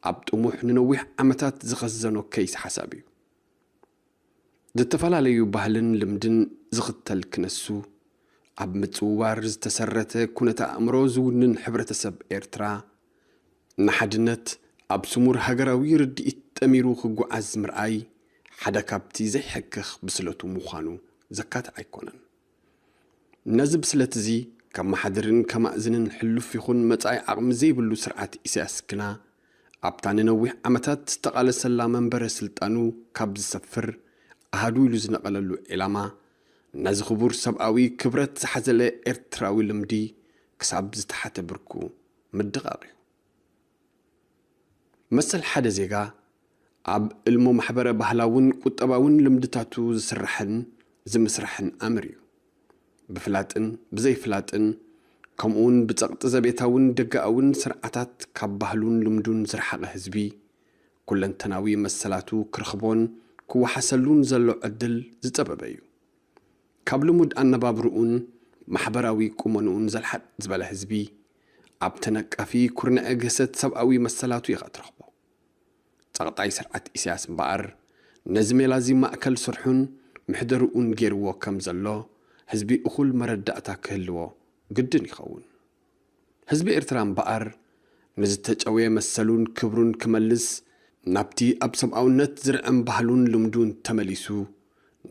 ኣብ ጥሙሕ ንነዊሕ ዓመታት ዝኸዘኖ ከይስ ሓሳብ እዩ። ዝተፈላለዩ ባህልን ልምድን ዝኽተል ክነሱ፣ ኣብ ምጽውዋር ዝተሰረተ ኩነተ ኣእምሮ ዝውንን ሕብረተሰብ ኤርትራ፣ ንሓድነት ኣብ ስሙር ሃገራዊ ርድኢት ጠሚሩ ክጓዓዝ ምርኣይ፣ ሓደ ካብቲ ዘይሕክኽ ብስለቱ ምዃኑ ዘካትዕ ኣይኮነን። ነዚ ብስለት እዚ ከመሓድርን ከማእዝንን ሕሉፍ ይኹን መጻኢ ዓቕሚ ዘይብሉ ስርዓት ኢሳያስ ግና፣ ኣብታ ንነዊሕ ዓመታት ዝተቓለሰላ መንበረ ስልጣኑ ካብ ዝሰፍር ኣሃዱ ኢሉ ዝነቐለሉ ዒላማ፣ ነዚ ክቡር ሰብኣዊ ክብረት ዝሓዘለ ኤርትራዊ ልምዲ ክሳብ ዝተሓተ ብርኩ ምድቓቕ እዩ። መሰል ሓደ ዜጋ ኣብ እልሞ ማሕበረ ባህላውን ቁጠባውን ልምድታቱ ዝስራሕን ዝምስራሕን ኣምር እዩ። ብፍላጥን ብዘይፍላጥን፣ ከምኡውን ብጸቕጢ ዘቤታውን ደገኣውን ስርዓታት ካብ ባህሉን ልምዱን ዝረሓቐ ህዝቢ፣ ኩለንተናዊ መሰላቱ ክረኽቦን ክወሓሰሉን ዘሎ ዕድል ዝጸበበ እዩ። ካብ ልሙድ ኣነባብርኡን ማሕበራዊ ቁመንኡን ዘልሓጥ ዝበለ ህዝቢ፣ ኣብ ተነቃፊ ኩርንዐ ግህሰት ሰብኣዊ መሰላቱ ኢኻ ትረኽቦ። ጸቕጣይ ስርዓት ኢሳያስ እምበኣር፣ ነዚ ሜላ እዚ ማእከል ስርሑን ምሕደርኡን ገይርዎ ከም ዘሎ፣ ህዝቢ እኹል መረዳእታ ክህልዎ ግድን ይኸውን። ህዝቢ ኤርትራ እምበኣር፣ ንዝተጨውየ መሰሉን ክብሩን ክመልስ፣ ናብቲ ኣብ ሰብኣውነት ዝርዕም ባህሉን ልምዱን ተመሊሱ፣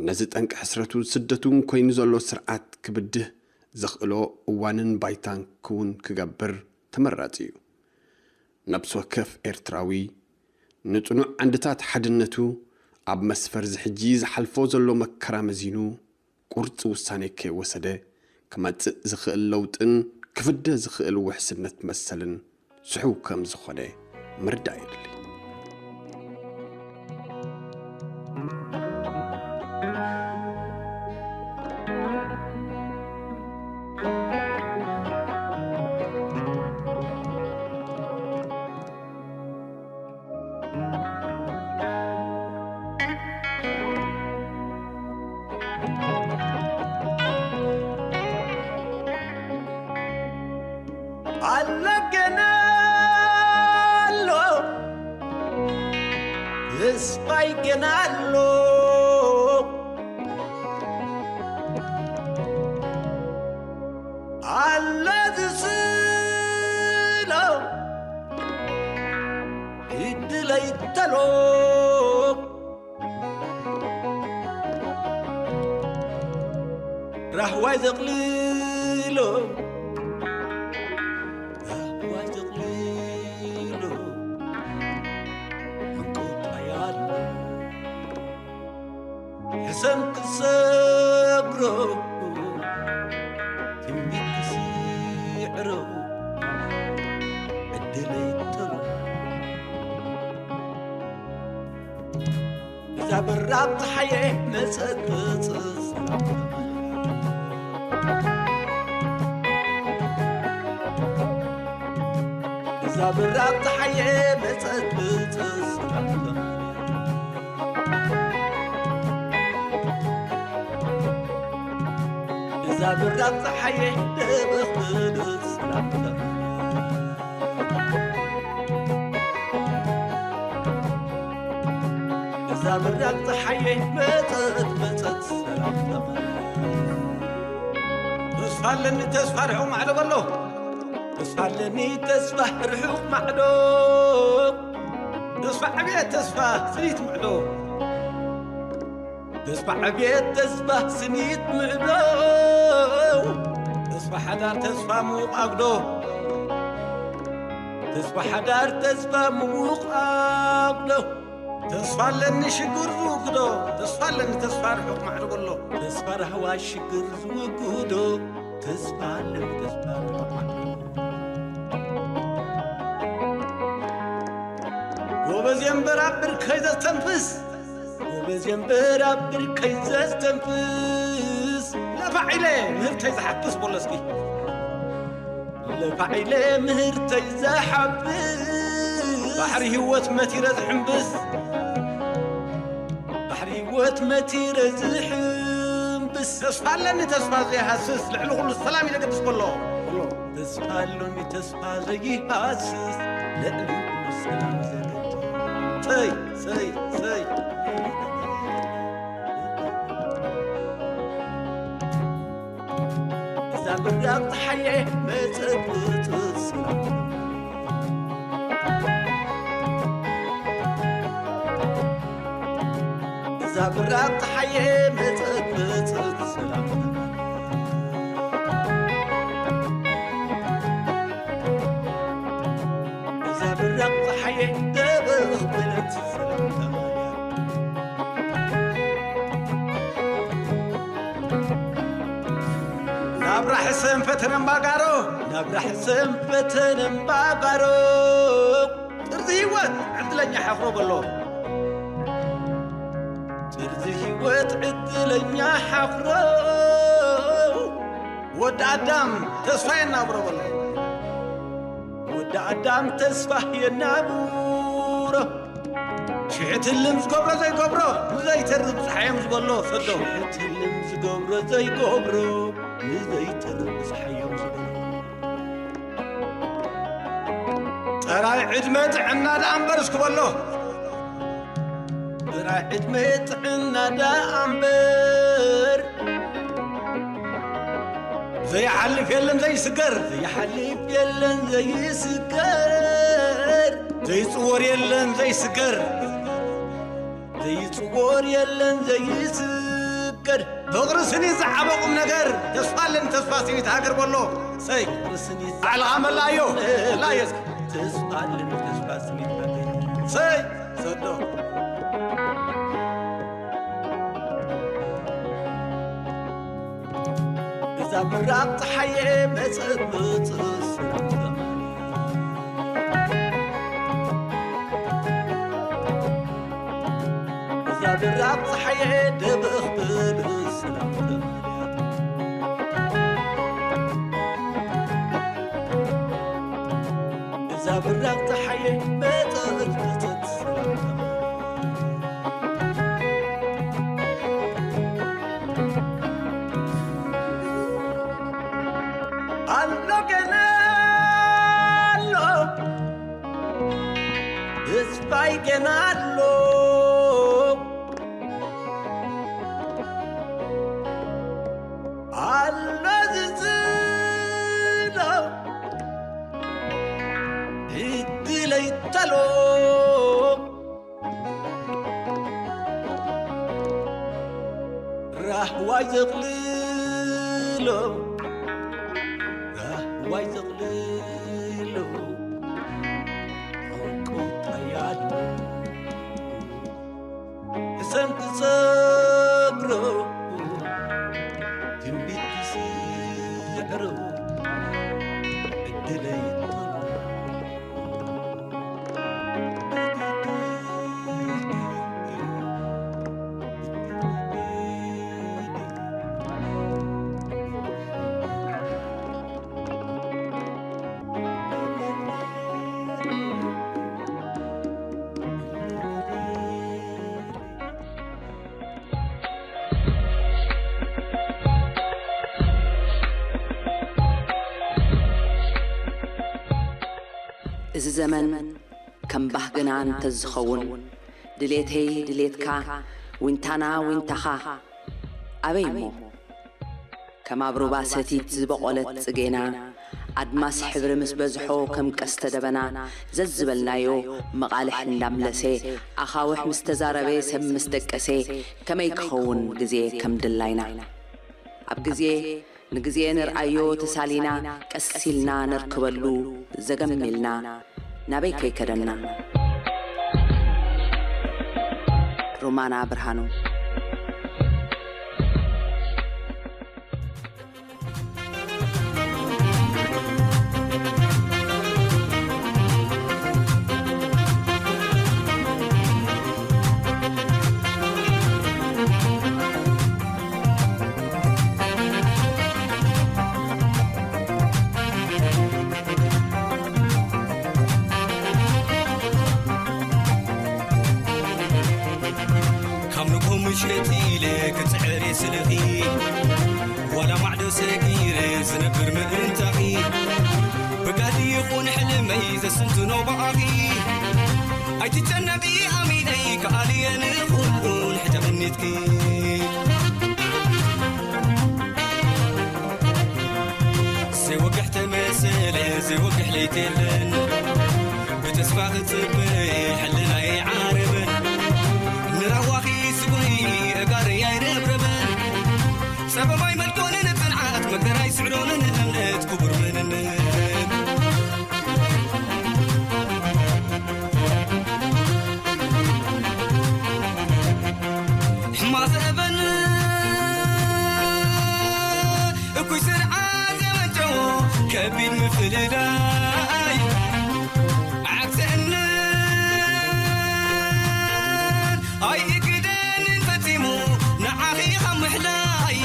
ነዚ ጠንቂ ሕስረቱን ስደቱን ኮይኑ ዘሎ ስርዓት ክብድህ ዘኽእሎ እዋንን ባይታን ክውን ክገብር ተመራጺ እዩ። ነብሲ ወከፍ ኤርትራዊ፣ ንጽኑዕ ዓንድታት ሓድነቱ፣ ኣብ መስፈር እዚ ሕጂ ዝሓልፎ ዘሎ መከራ መዚኑ፣ ቁርጺ ውሳኔ ከይወሰደ፣ ክመጽእ ዝኽእል ለውጥን ክፍደ ዝኽእል ውሕስነት መሰልን ስሑው ከም ዝኾነ ምርዳእ የድሊ። ኣሎ ገና ኣሎ፣ ተስፋይ ገና ኣሎ። ኣሎ ዝስሎ ዕድለይ ተሎ፣ ራህዋይ ዘቕልሎ፣ ራህዋይ ዘቕልሎ፣ ዕንቁጣይ ኣሎ። ሕሰም ክሰግሮ፣ ትንቢት ክስዕሮ፣ ዕድለይ ተሎ። እዛ በራቕ ጸሓየ መጸት መጸት፣ እዛ በራቕ ጸሓየ መጸት መጸት፣ እዛ በራቕ ጸሓየ ደበኽ በለት ሰላም። ብራቅ ፀሓየ መፀት መፀት ሰላም ተመለስ። ተስፋ ኣለኒ ተስፋ ርሑቕ ማዕዶ በሎ። ተስፋ ኣለኒ ተስፋ ርሑቕ ማዕዶ። ተስፋ ዕብየት ተስፋ ስኒት ምዕዶ። ተስፋ ዕብየት ተስፋ ስኒት ምዕዶ። ተስፋ ሓዳር ተስፋ ምዉቕ ኣጉዶ። ተስፋ ሓዳር ተስፋ ምዉቕ ኣጉዶ። ተስፋ ኣለኒ ሽግር ዝውግዶ። ተስፋ ኣለኒ ተስፋ ርሑቕ ማዕዶ በሎ። ተስፋ ራህዋ ሽግር ዝውግዶ። ተስፋ ኣለኒ ተስፋ ርሑቕ ማዕዶ። ጎበዝ እምበር ኣብ ብርከይ ዘስተንፍስ። ጎበዝ እምበር ኣብ ብርከይ ዘስተንፍስ። ለፋዕ ኢለ ምህርተይ ዝሓፍስ በሎ እስኪ። ለፋዕ ኢለ ምህርተይ ዝሓፍስ። ባሕሪ ህይወት መቲረ ዝሕምብስ። ባሕሪ ህይወት መቲረ ዝሕምብስ። ተስፋ ኣለኒ ተስፋ ዘይሃስስ። ልዕሊ ኩሉ ሰላም ኢለ ገድስ በሎ። ተስፋ ኣሎኒ ተስፋ ዘይሃስስ። ልዕሊ ኩሉ ሰላም ዘገድስ። ሰይ፣ ሰይ፣ ሰይ። እዛ ብራቕ ፀሓየ መፀት መፀት ሰላም። እዛ ብራቕ ፀሓየ መፀት መፀት ሰላም። እዛ ብራቕ ፀሓየ ደበኽ በለት ሰላም ተማልያ። ናብራ ሕሰም ፈተነ እምባጋሮ፣ ናብራ ሕሰም ፈተነ እምባጋሮ። ጥርዚ ህይወት ዕድለኛ ሓፍሮ በሎ። ጥርዚ ህይወት ዕድለኛ ሓፍሮ። ወዲ ኣዳም ተስፋ የናብሮ በሎ። ወዲ ኣዳም ተስፋ የናብሮ። ሽሕ ትልም ዝገብሮ ዘይገብሮ ንዘይተርፍ ፀሓዮም ዝበሎ ሰዶ። ሽሕ ትልም ዝገብሮ ዘይገብሮ ንዘይተርፍ ፀሓዮም ዝበሎ። ጥራይ ዕድመ ጥዕና ደኣ እምበር እስኪ በሎ። ጥራይ ዕድመ ጥዕና ደኣ እምበር። ዘይሓልፍ የለን ዘይስገር። ዘይሓልፍ የለን ዘይስገር። ዘይጽወር የለን ዘይስገር። ዘይጽወር የለን ዘይስገር። ፍቕሪ ስኒት ዝዓበ ቁም ነገር። ተስፋ ኣለኒ ተስፋ ስኒት ሃገር በሎ። ሰይ። ፍቕሪ ስኒት ባዕልኻ መላዮ። መላዮ። ተስፋ ኣለኒ ተስፋ ስኒት ሃገር። ሰይ። ሰዶ። እዛ ብራቕ ፀሓየ መፀት መፅእ ሰላም ተማልያ። እዛ ብራቕ ፀሓየ ደበኽ በል ሰላም ተማልያ። እዛ ብራቕ ፀሓየ መፀት መፀት ሰላም ተማልያ። ኣሎ ገና ኣሎ፣ ተስፋይ ገና ኣሎ። ኣሎ ዝጽሎ ዕድለይ ተሎ። ራህዋይ ዘቕልሎ፣ ራህዋይ ዘቕልሎ፣ ዕንቁታይ ኣሎ። ብሰንኪ ጸጉሩ ትንቢት ክስዕሩ ዕድለይ ተሎ። እዚ ዘመን ከም ባህግና እንተዝኸውን፣ ድሌተይ ድሌትካ፣ ዊንታና ዊንታኻ፣ ኣበይ እሞ? ከም ኣብ ሩባ ሰቲት ዝበቖለት ጽጌና፣ ኣድማስ ሕብሪ ምስ በዝሖ ከም ቀስተ ደበና፣ ዘዝበልናዮ መቓልሕ እንዳምለሰ፣ ኣኻውሕ ምስ ተዛረበ፣ ሰብ ምስ ደቀሰ፣ ከመይ ክኸውን ግዜ ከም ድላይና? ኣብ ግዜ ንግዜ ንርኣዮ ተሳሊና፣ ቀስ ኢልና ነርክበሉ ዘገም ኢልና፣ ናበይ ከይከደና? ሮማና ብርሃኑ። ካብ ንግሆ ምሸት ኢለ ክጽዕር እየ ስለኺ፣ ዋላ ማዕዶ ሰጊረ ዝነብር ምእንታኺ። ብጋዲ ይኹን ሕልመይ ዘስተንትኖ ብኣኺ። ኣይትጨነቒ ኣሚነይ ክኣልየ ንኹሉን ሕጂ ቅኒትኪ። ዘይወግሕ ተመሰለ ዘይወግሕ ለይቲ የለን። ብተስፋ ክጽበ ሕልናይ ዓረበ። ንራዋኺ ስጉይ እጋረይ ኣይረብረበን። ጸበባይ መልኮንን ጽንዓት መከራይ ስዕሎንን እምነት ክቡር መንነት። ሕማቕ ዘእበን እኩይ ስርዓት ዘመንጨዎ ከቢድ ምፍልላይ። ዓግሰንን ኣይእግደንን ፈጺሙ ንዓኺ ካብ ምሕላይ።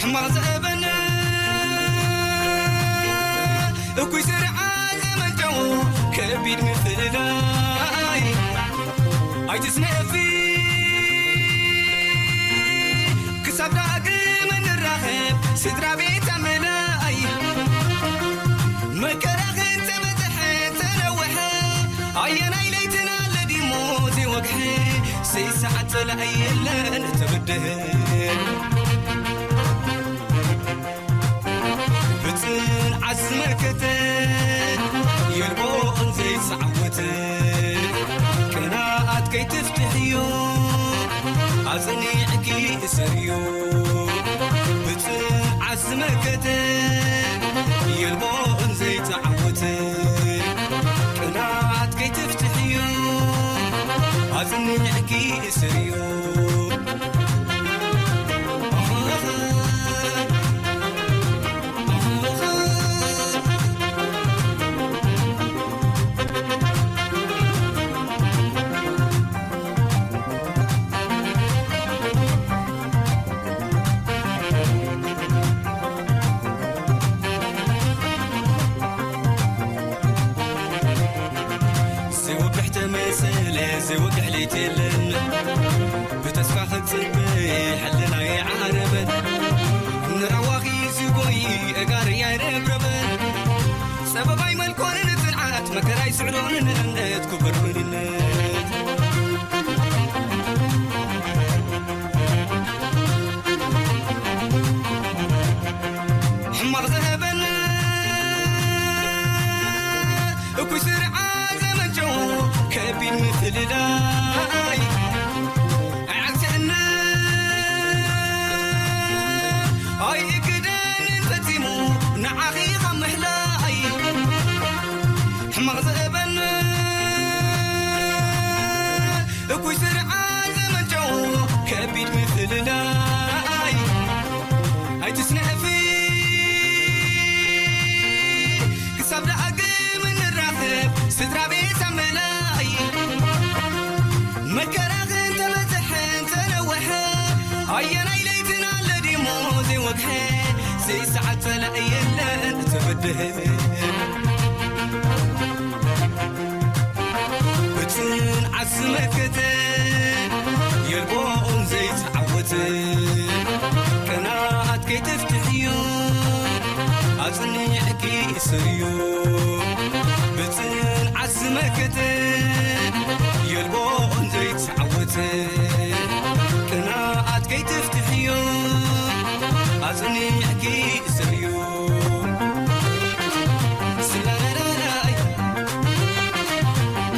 ሕማቕ ዘእበን እኩይ ስርዓት ዘመንጨዎ ከቢድ ምፍልላይ። ኣይትስነፊ ክሳብ ዳግም እንራኸብ ስድራ ቤት ኣመላይ። መከራኽን ተበዝሐ ተነውሐ ኣየናይ ለይትና ለዲሞ ዘይወግሐ ዘይሰዓት ጸላኢ የለን ተበደሀ። ብጽንዓት ዝመከተ የልቦን ዘይተዓወተ ቅንኣት ከይትፍትሕዮ ኣጽኒዕኪ እሰርዮ። ብጽንዓት ዝመከተ የልቦን ዘይተዓወተ ቅንኣት ከይትፍትሕዮ ኣጽኒዕኪ እሰርዮ። ዘይወግሕ ተመሰለ ዘይወግሕ ለይቲ የለን። ብተስፋ ክጽበ ሕልናይ ዓረበን። ንራዋኺ ዝጎይ እጋር ያይረብረበን። ጸበባይ መልኮንን ጽንዓት መከራይ ስዕሮንን እምነት ክቡር መንነት። ሕማቕ ዘበን እኩይ ስርዓት ዘመንጨው ከቢድ ምፍልላይ። ኣይዓግሰንን ኣይእግደንን ፈጺሙ ንዓኺ ካብ ምሕላይ። ሕማቕ ዘበን እኩይ ስርዓት ዘመንጨው ከቢድ ምፍልላይ። ኣይትስነፊ ክሳብ ዳግም እንራኸብ ስድራ ቤት ኣመላይ። መከራኽን ተበዝሐን ተነወሐ ኣየናይ ለይትና ለዲሞ ዘይወግሐ ዘይሰዓት ጸላኢ የለን ተበድሀ። ብጽንዓት ዝመከተ የልቦን ዘይተዓወተ ቅንኣት ከይትፍትሕዮ ኣጽኒዕኪ እሰርዮ። ብጽንዓት ዝመከተ ገልቦ እንዘይትዓወት ቅንኣት ከይትፍትሕዮ ኣጽኒዕኪ እሰርዮ። ስላላላላይ፣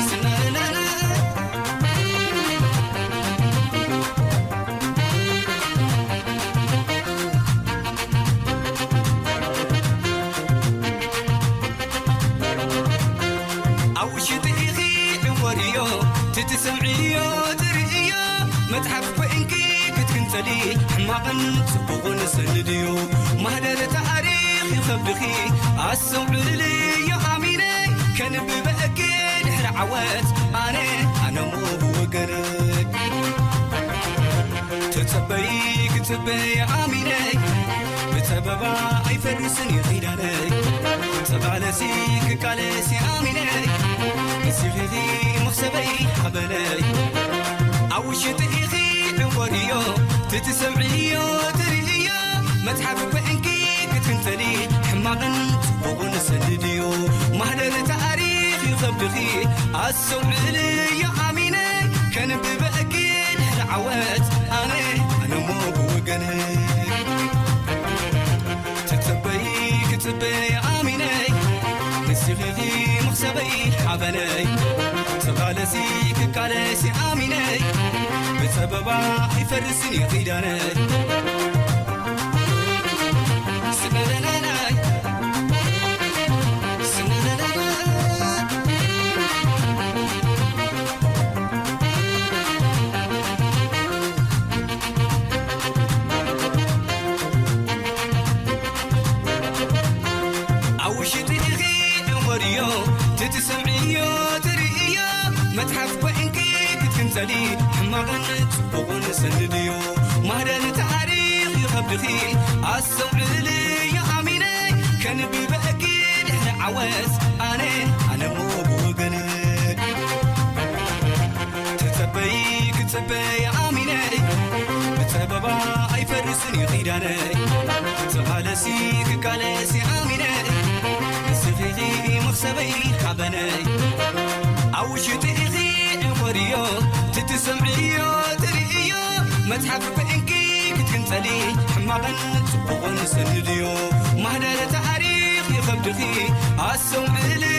ስላላላላይ። ኣብ ውሽጢ ኢኺ ዕወርዮ፣ ትትሰምዕዮ ትርእዮ፣ መጽሓፍ ኮይንኪ ክትግንጸሊ፣ ሕማቕን ጽቡቕን ሰንድዮ። ማህደር ታሪኽ ይኸብድኺ፣ ኣስተውዕልዮ ኣሚነይ፣ ከንብበኪ ድሕሪ ዓወት፣ ኣነ፣ ኣነሞ ብወገነይ። ተጸበዪ ክጽበይ ኣሚነይ፣ ብጸበባ ኣይፈርስን እዩ ኪዳነይ። ተቓለሲ ክቃለስ ኣሚነይ፣ ንስኺ መኽሰበይ ሓበነይ። ኣብ ውሽጢ ኢኺ ዕወርዮ፣ ትትሰምዕዮ ትርእዮ፣ መጽሓፍ ኮይንኪ ክትግንጸሊ፣ ሕማቕን ጽቡቕን ሰንድዮ። ማህደር ታሪኽ ይኸብድኺ፣ ኣስተውዕልዮ ኣሚነይ፣ ከንብበኪ ድሕሪ ዓወት፣ ኣነ፣ ኣነሞ ብወገነይ። ትጸበዪ ክጽበይ ኣሚነይ፣ ንስኺ መኽሰበይ ሓበነይ። ተቓለሲ ክቃለስ ኣሚነይ፣ ብጸበባ ኣይፈርስን እዩ ኪዳነይ። ስመለላላይ፣ ስመለላላይ። ኣብ ውሽጢ ኢኺ ዕወርዮ፣ ትትሰምዕዮ ትርእዮ፣ መጽሓፍ ኮይንኪ ክትግንጸሊ፣ ሕማቕን ጽቡቕን ሰንድዮ። ማህደር ታሪኽ ይኸብድኺ፣ ኣስተውዕልዮ ኣሚነይ፣ ከንብበኪ ድሕሪ ዓወት፣ ኣነ፣ ኣነሞ ብወገነይ። ተጸበዪ ክጽበይ ኣሚነይ፣ ብጸበባ ኣይፈርስን እዩ ኪዳነይ። ተቓለሲ ክቃለስ ኣሚነይ፣ ንስኺ ኢኺ መኽሰበይ ሓበነይ። ኣብ ውሽጢ ኢኺ ዕወርዮ፣ ትትሰምዕዮ ትርእዮ፣ መጽሓፍ ኮይንኪ ክትግንጸሊ፣ ሕማቕን ጽቡቕን ሰንድዮ። ማህደር ታሪኽ ይኸብድኺ፣ ኣስተውዕልዮ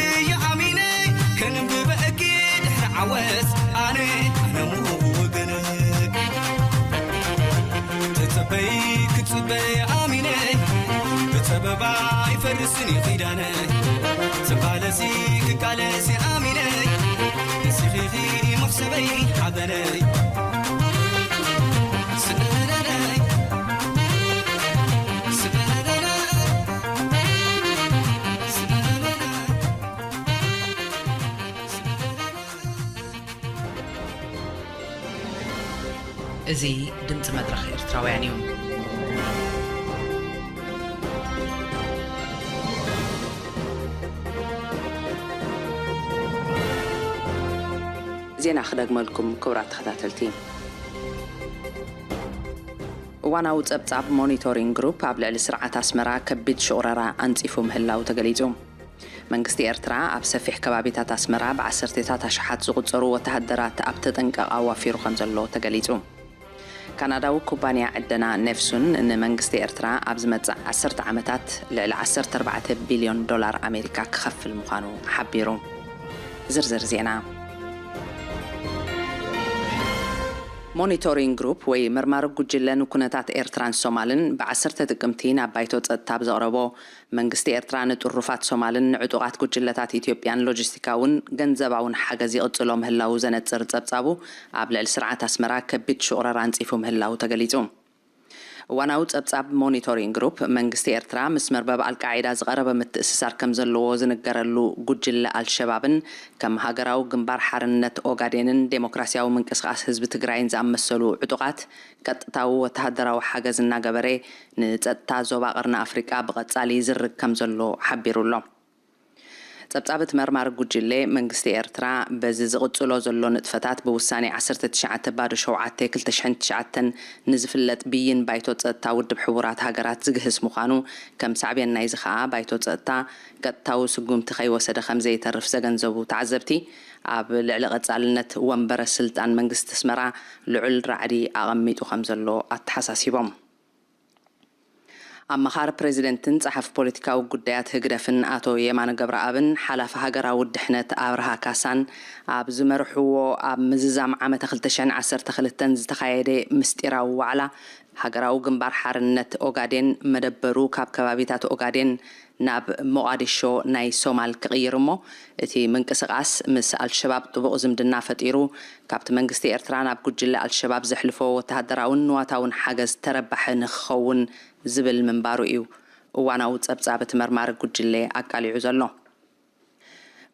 ኣሚነይ፣ ከንብበኪ ድሕሪ ዓወት፣ ኣነ፣ ኣነሞ ብወገነይ። ተጸበዪ ክጽበይ ኣሚነይ፣ ብጸበባ ኣይፈርስን እዩ ኪዳነይ። ተቓለሲ ክቃለስ ኣሚነይ፣ ንስኺ ኢኺ መኽሰበይ ሓበነይ። ስመለለይ፣ ስመለለይ፣ ስመለለይ። እዚ ድምጺ መድረኽ ኤርትራውያን እዩ። ዜና ክደግመልኩም ክቡራት ተኸታተልቲ። እዋናዊ ጸብጻብ ሞኒቶሪንግ ግሩፕ ኣብ ልዕሊ ስርዓት ኣስመራ ከቢድ ሽቑረራ ኣንጺፉ ምህላው ተገሊጹ። መንግስቲ ኤርትራ ኣብ ሰፊሕ ከባቢታት ኣስመራ ብዓሰርተታት ኣሽሓት ዝቑጸሩ ወተሃደራት ኣብ ተጠንቀቕ ኣዋፊሩ ከም ዘሎ ተገሊጹ። ካናዳዊ ኩባንያ ዕደና ኔፍሱን ንመንግስቲ ኤርትራ ኣብ ዝመጽእ ዓሰርተ ዓመታት ልዕሊ ዓሰርተ ኣርባዕተ ቢልዮን ዶላር ኣሜሪካ ክኸፍል ምዃኑ ሓቢሩ። ዝርዝር ዜና። ሞኒቶሪንግ ግሩፕ ወይ መርማሪ ጉጅለ ንኩነታት ኤርትራን ሶማልን ብዓሰርተ ጥቅምቲ ናብ ባይቶ ጸጥታ ብዘቕረቦ መንግስቲ ኤርትራ ንጥሩፋት ሶማልን ንዕጡቓት ጉጅለታት ኢትዮጵያን ሎጂስቲካውን ገንዘባውን ሓገዝ ይቕጽሎ ምህላዉ ዘነጽር ጸብጻቡ፣ ኣብ ልዕሊ ስርዓት ኣስመራ ከቢድ ሽቑረራ ኣንጺፉ ምህላዉ ተገሊጹ። እዋናዊ ጸብጻብ ሞኒቶሪንግ ግሩፕ፣ መንግስቲ ኤርትራ ምስ መርበብ ኣልቃዒዳ ዝቐረበ ምትእስሳር ከም ዘለዎ ዝንገረሉ ጉጅለ ኣልሸባብን ከም ሃገራዊ ግንባር ሓርነት ኦጋዴንን ዴሞክራሲያዊ ምንቅስቓስ ህዝቢ ትግራይን ዝኣመሰሉ ዕጡቓት ቀጥታዊ ወተሃደራዊ ሓገዝ እናገበረ ንጸጥታ ዞባ ቀርኒ ኣፍሪቃ ብቐጻሊ ይዝርግ ከም ዘሎ ሓቢሩ ኣሎ። ጸብጻብ እቲ መርማሪ ጉጅለ፣ መንግስቲ ኤርትራ በዚ ዝቕጽሎ ዘሎ ንጥፈታት ብውሳኔ ዓሰርተ ትሽዓተ ባዶ ሸውዓተ ክልተ ሽሕን ትሽዓተን ንዝፍለጥ ብይን ባይቶ ጸጥታ ውድብ ሕቡራት ሃገራት ዝግህስ ምዃኑ፣ ከም ሳዕቤን ናይዚ ከኣ ባይቶ ጸጥታ ቀጥታዊ ስጉምቲ ከይወሰደ ከም ዘይተርፍ ዘገንዘቡ ተዓዘብቲ፣ ኣብ ልዕሊ ቀጻልነት ወንበረ ስልጣን መንግስቲ ኣስመራ ልዑል ራዕዲ ኣቐሚጡ ከም ዘሎ ኣተሓሳሲቦም። ኣመኻሪ ፕሬዚደንትን ጸሓፊ ፖለቲካዊ ጉዳያት ህግደፍን ኣቶ የማነ ገብረኣብን ሓላፊ ሃገራዊ ድሕነት ኣብርሃ ካሳን ኣብ ዝመርሕዎ ኣብ ምዝዛም ዓመተ ክልተ ሽሕን ዓሰርተ ክልተን ዝተኻየደ ምስጢራዊ ዋዕላ፣ ሃገራዊ ግንባር ሓርነት ኦጋዴን መደበሩ ካብ ከባቢታት ኦጋዴን ናብ ሞቓዲሾ ናይ ሶማል ክቕይር እሞ፣ እቲ ምንቅስቓስ ምስ ኣልሸባብ ጥቡቕ ዝምድና ፈጢሩ፣ ካብቲ መንግስቲ ኤርትራ ናብ ጉጅለ ኣልሸባብ ዘሕልፎ ወተሃደራውን ንዋታውን ሓገዝ ተረባሒ ንክኸውን ዝብል ምንባሩ እዩ እዋናዊ ጸብጻብ እቲ መርማሪ ጉጅለ ኣቃሊዑ ዘሎ።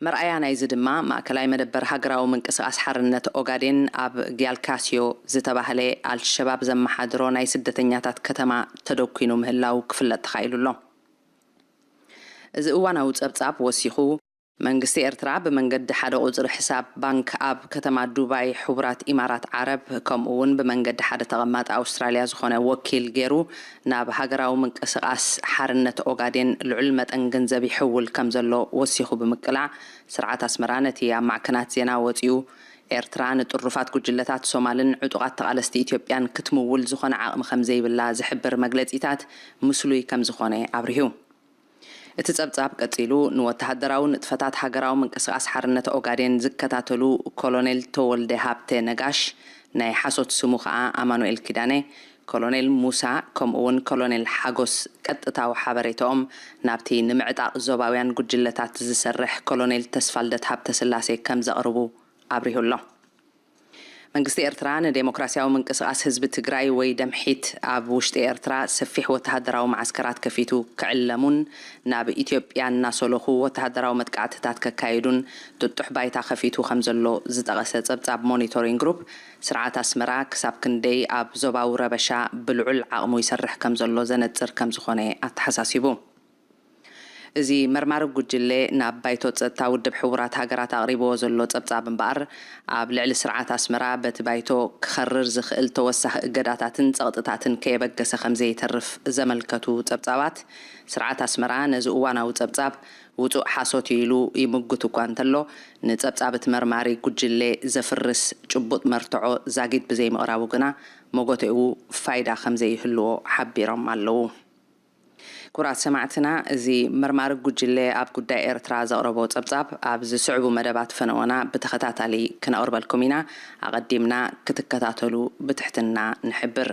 መርኣያ ናይዚ ድማ፣ ማእከላይ መደበር ሃገራዊ ምንቅስቓስ ሓርነት ኦጋዴን ኣብ ጊያልካስዮ ዝተባህለ ኣልሸባብ ዘመሓድሮ ናይ ስደተኛታት ከተማ ተደኲኑ ምህላው ክፍለጥ ተኻኢሉ ኣሎ። እዚ እዋናዊ ጸብጻብ ወሲኹ፣ መንግስቲ ኤርትራ ብመንገዲ ሓደ ቁጽሪ ሕሳብ ባንክ ኣብ ከተማ ዱባይ ሕቡራት ኢማራት ዓረብ፣ ከምኡ እውን ብመንገዲ ሓደ ተቐማጢ ኣውስትራልያ ዝኾነ ወኪል ገይሩ ናብ ሃገራዊ ምንቅስቓስ ሓርነት ኦጋዴን ልዑል መጠን ገንዘብ ይሕውል ከም ዘሎ ወሲኹ ብምቅላዕ፣ ስርዓት ኣስመራ ነቲ ኣብ ማዕከናት ዜና ወጺኡ፣ ኤርትራ ንጥሩፋት ጉጅለታት ሶማልን ዕጡቓት ተቓለስቲ ኢትዮጵያን ክትምውል ዝኾነ ዓቕሚ ከም ዘይብላ ዝሕብር መግለጺታት ምስሉይ ከም ዝኾነ ኣብሪሁ። እቲ ጸብጻብ ቀጺሉ፣ ንወተሃደራዊ ንጥፈታት ሃገራዊ ምንቅስቓስ ሓርነት ኦጋዴን ዝከታተሉ ኮሎኔል ተወልደ ሃብተ ነጋሽ፣ ናይ ሓሶት ስሙ ከኣ ኣማኑኤል ኪዳነ፣ ኮሎኔል ሙሳ፣ ከምኡ እውን ኮሎኔል ሓጎስ ቀጥታዊ ሓበሬታኦም ናብቲ ንምዕጣቕ ዞባውያን ጉጅለታት ዝሰርሕ ኮሎኔል ተስፋልደት ሃብተስላሴ ከም ዘቕርቡ ኣብሪሁ ኣሎ። መንግስቲ ኤርትራ ንዴሞክራሲያዊ ምንቅስቓስ ህዝቢ ትግራይ ወይ ደምሒት ኣብ ውሽጢ ኤርትራ ሰፊሕ ወተሃደራዊ መዓስከራት ከፊቱ ክዕለሙን ናብ ኢትዮጵያ እናሰለኹ ወተሃደራዊ መጥቃዕትታት ከካይዱን ጥጡሕ ባይታ ከፊቱ ከም ዘሎ ዝጠቐሰ ጸብጻብ ሞኒቶሪንግ ግሩፕ፣ ስርዓት ኣስመራ ክሳብ ክንደይ ኣብ ዞባዊ ረበሻ ብልዑል ዓቕሙ ይሰርሕ ከም ዘሎ ዘነጽር ከም ዝኾነ ኣተሓሳሲቡ። እዚ መርማሪ ጉጅለ ናብ ባይቶ ጸጥታ ውድብ ሕቡራት ሃገራት ኣቕሪብዎ ዘሎ ጸብጻብ እምበኣር፣ ኣብ ልዕሊ ስርዓት ኣስመራ በቲ ባይቶ ክኸርር ዝኽእል ተወሳኺ እገዳታትን ጸቕጥታትን ከየበገሰ ከም ዘይተርፍ ዘመልከቱ ጸብጻባት፣ ስርዓት ኣስመራ ነዚ እዋናዊ ጸብጻብ ውጹእ ሓሶት እዩ ኢሉ ይምጉት እኳ እንተሎ፣ ንጸብጻብ እቲ መርማሪ ጉጅለ ዘፍርስ ጭቡጥ መርትዖ ዛጊድ ብዘይምቕራቡ ግና፣ መጎተኡ ፋይዳ ከም ዘይህልዎ ሓቢሮም ኣለዉ። ክቡራት ሰማዕትና፣ እዚ መርማሪ ጉጅለ ኣብ ጉዳይ ኤርትራ ዘቕረቦ ጸብጻብ ኣብ ዝስዕቡ መደባት ፈነወና ብተኸታታሊ ክነቕርበልኩም ኢና። ኣቐዲምና ክትከታተሉ ብትሕትና ንሕብር።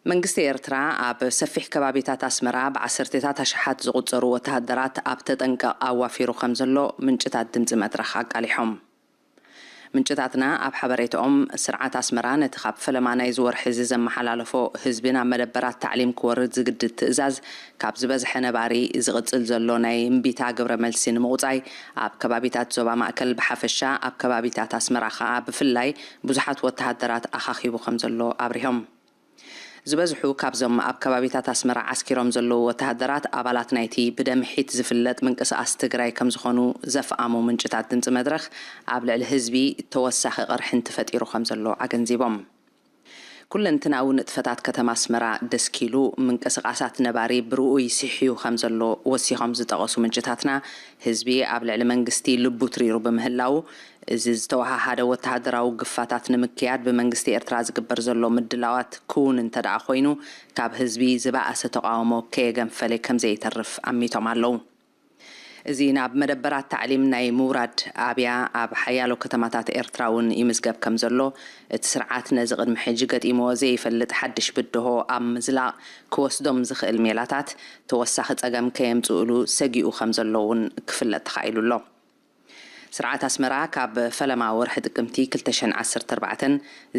መንግስቲ ኤርትራ ኣብ ሰፊሕ ከባቢታት ኣስመራ ብዓሰርተታት ኣሽሓት ዝቑጸሩ ወተሃደራት ኣብ ተጠንቀቕ ኣዋፊሩ ከም ዘሎ ምንጭታት ድምጺ መድረኽ ኣቃሊሖም። ምንጭታትና ኣብ ሓበሬታኦም፣ ስርዓት ኣስመራ ነቲ ካብ ፈለማ ናይዚ ወርሒ እዚ ዘመሓላለፎ ህዝቢ ናብ መደበራት ታዕሊም ክወርድ ዝግድድ ትእዛዝ ካብ ዝበዝሐ ነባሪ ዝቕጽል ዘሎ ናይ እምቢታ ግብረ መልሲ ንምቑጻይ፣ ኣብ ከባቢታት ዞባ ማእከል ብሓፈሻ፣ ኣብ ከባቢታት ኣስመራ ከኣ ብፍላይ ብዙሓት ወተሃደራት ኣኻኺቡ ከም ዘሎ ኣብሪሆም። ዝበዝሑ ካብዞም ኣብ ከባቢታት ኣስመራ ዓስኪሮም ዘለዉ ወተሃደራት ኣባላት ናይቲ ብደምሒት ዝፍለጥ ምንቅስቓስ ትግራይ ከም ዝኾኑ ዘፍኣሙ ምንጭታት ድምፂ መድረኽ፣ ኣብ ልዕሊ ህዝቢ ተወሳኺ ቅርሕንቲ ፈጢሩ ከም ዘሎ ኣገንዚቦም። ኩለንትናዊ ንጥፈታት ከተማ ኣስመራ ደስኪሉ፣ ምንቅስቓሳት ነባሪ ብርኡይ ስሕዩ ከም ዘሎ ወሲኾም ዝጠቐሱ ምንጭታትና፣ ህዝቢ ኣብ ልዕሊ መንግስቲ ልቡ ትሪሩ ብምህላዉ፣ እዚ ዝተወሃሃደ ወተሃደራዊ ግፋታት ንምክያድ ብመንግስቲ ኤርትራ ዝግበር ዘሎ ምድላዋት ክውን እንተደኣ ኮይኑ፣ ካብ ህዝቢ ዝበኣሰ ተቓውሞ ከየገንፈለ ከም ዘይተርፍ ኣሚቶም ኣለዉ። እዚ ናብ መደበራት ታዕሊም ናይ ምውራድ ኣብያ ኣብ ሓያሎ ከተማታት ኤርትራ እውን ይምዝገብ ከም ዘሎ፣ እቲ ስርዓት ነዚ ቅድሚ ሕጂ ገጢምዎ ዘይፈልጥ ሓድሽ ብድሆ ኣብ ምዝላቕ ክወስዶም ዝኽእል ሜላታት ተወሳኺ ጸገም ከየምጽእሉ ሰጊኡ ከም ዘሎ እውን ክፍለጥ ተኻኢሉ ኣሎ። ስርዓት ኣስመራ ካብ ፈለማ ወርሒ ጥቅምቲ ክልተ ሽሕን ዓሰርተ ኣርባዕተን